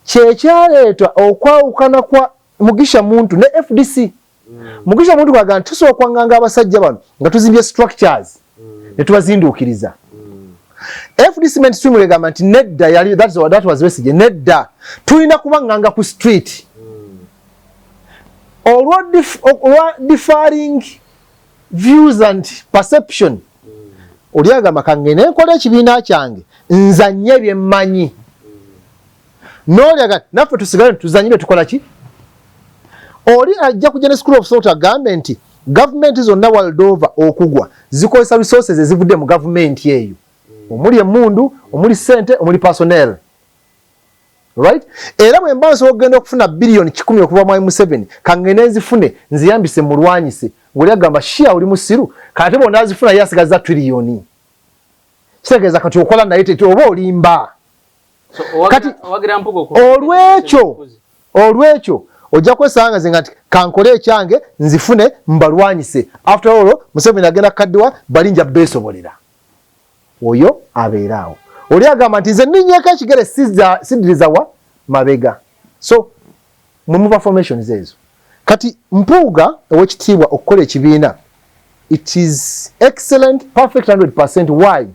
Kyekyaleeta okwawukana kwa Mugisha Muntu ne FDC. Mugisha Muntu kwaga nti tusobola okwaŋŋanga abasajja bano nga tuzimbye structures ne tubazinduukiriza. FDC mainstream egamba nti nedda, yali that was Besigye, nedda, tulina kubaŋŋanga ku street. Olwa differing views and perception, oli agamba kangende nkola ekibiina kyange nzanye byemmanyi, n'oli aga naffe tusigale tuzanye bye tukola ki. Oli ajja kujja ne school of thought agambe nti gavumenti zonna world over okugwa zikozesa resources ezivudde mu gavumenti eyo, omuli emundu, omuli sente, omuli personnel, right? Era bwe mba nsobola okugenda okufuna 100 biliyoni okuva mu Museveni, kangende nzifune nziyambise mulwanyise. Ng'oli agamba, shia, oli musiru, kati bwona azifuna ye asigaza triliyoni, kitegeeza kati okola naye tete oba olimba. Kati olwekyo ojja kwesanga nze nga nti kankole ekyange nzifune mbalwanyise. After all, Museveni agenda kukaddiwa, bali nja beesobolera. Oyo abeera awo. Oli agamba nti nze ninnyeko ekigere, siddiriza wa mabega. So mwe muva formations ezo. Kati Mpuuga owekitiibwa okukola ekibiina, it is excellent, perfect, 100. Why?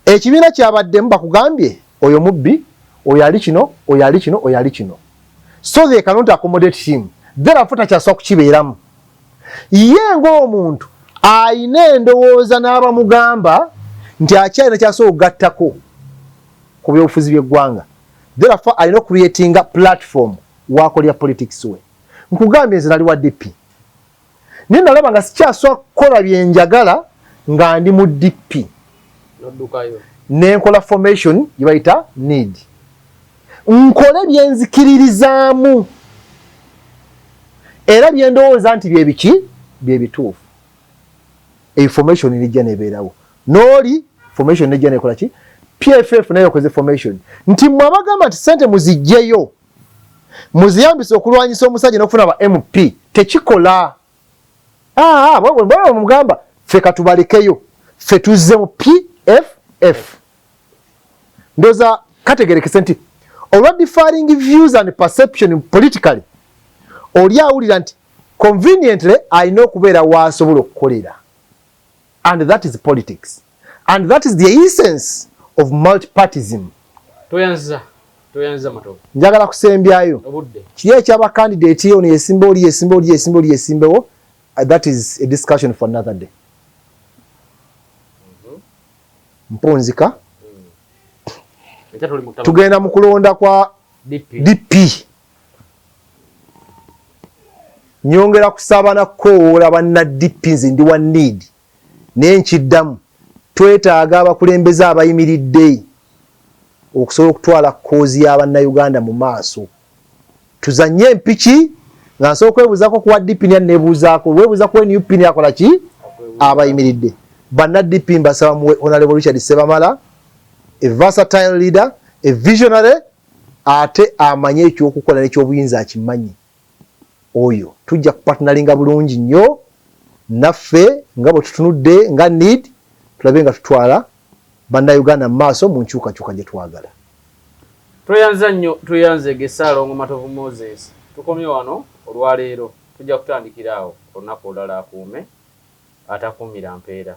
Ekibiina kyabaddemu bakugambye oyo mubbi, Oyo ali kino, oyo ali kino, oyo ali kino, so they cannot accommodate him, therefore takyasobola kukibeeramu. Ye ng'omuntu ayina endowooza n'abamugamba nti akyalina kyasobola okugattako ku byobufuzi by'eggwanga, therefore alina ocreatinga platform wakolera politics we. Nkugambye, nze nali wa DP, naye nalaba nga sikyasobola kukola byenjagala nga ndi mu DP. Noddukayo. Nenkola formation gye bayita NEED, nkole byenzikiririzaamu era byendowooza nti byebiki byebituufu. Eyo formation nejja nebeerawo, nooli formation nejja nekola ki. PFF nayo ekoze formation nti mwe abagamba nti sente muzijjeyo muziyambise okulwanyisa omusajja n'okufuna ba MP, tekikola. Ah, ah, mugamba ffe katubalekeyo, ffe tuzze mu PFF. Ndoza kategerekese nti olwa differing views and perception politically, oli awulira nti conveniently alina okubeera waasobola okukolera, and that is politics and that is the essence of multipartism. Toyanza, toyanza, Matovu. Njagala kusembyayo. Obudde. Kiri ekyabakandidate, ono yesimba, oli yesimba, oli yesimba, oli yesimbewo, that is a discussion for another day. Mpunzika. Ekya tuli mu tugenda mu kulonda kwa DP. DP. Nyongera kusaba nakukoowoola banna DP. Nze ndi wa NEED, naye nkiddamu, twetaaga abakulembeze abayimiridde okusobola okutwala cause y'abannayuganda mu maaso. Tuzanye empiki nga nsobola okwebuuzaako kuwa DP, ni neebuuzaako, weebuuza ku NUP, ni akola ki abayimiridde. Banna DP, mbasaba muwe Honorable Richard Sebamala, a versatile leader, a visionary, ate amanye ekyokukola n'ekyobuyinza akimanyi. Oyo tujja kupartneringa bulungi nnyo naffe nga bwe tutunudde nga NEED, tulabe nga tutwala bannayuganda mu maaso mu nkyukakyuka gye twagala. Tweyanza nnyo, tweyanze Ssaalongo Matovu Moses. Tukomye wano olwaleero, tujja kutandikira awo olunaku olulala. Akuume atakuumira mpeera.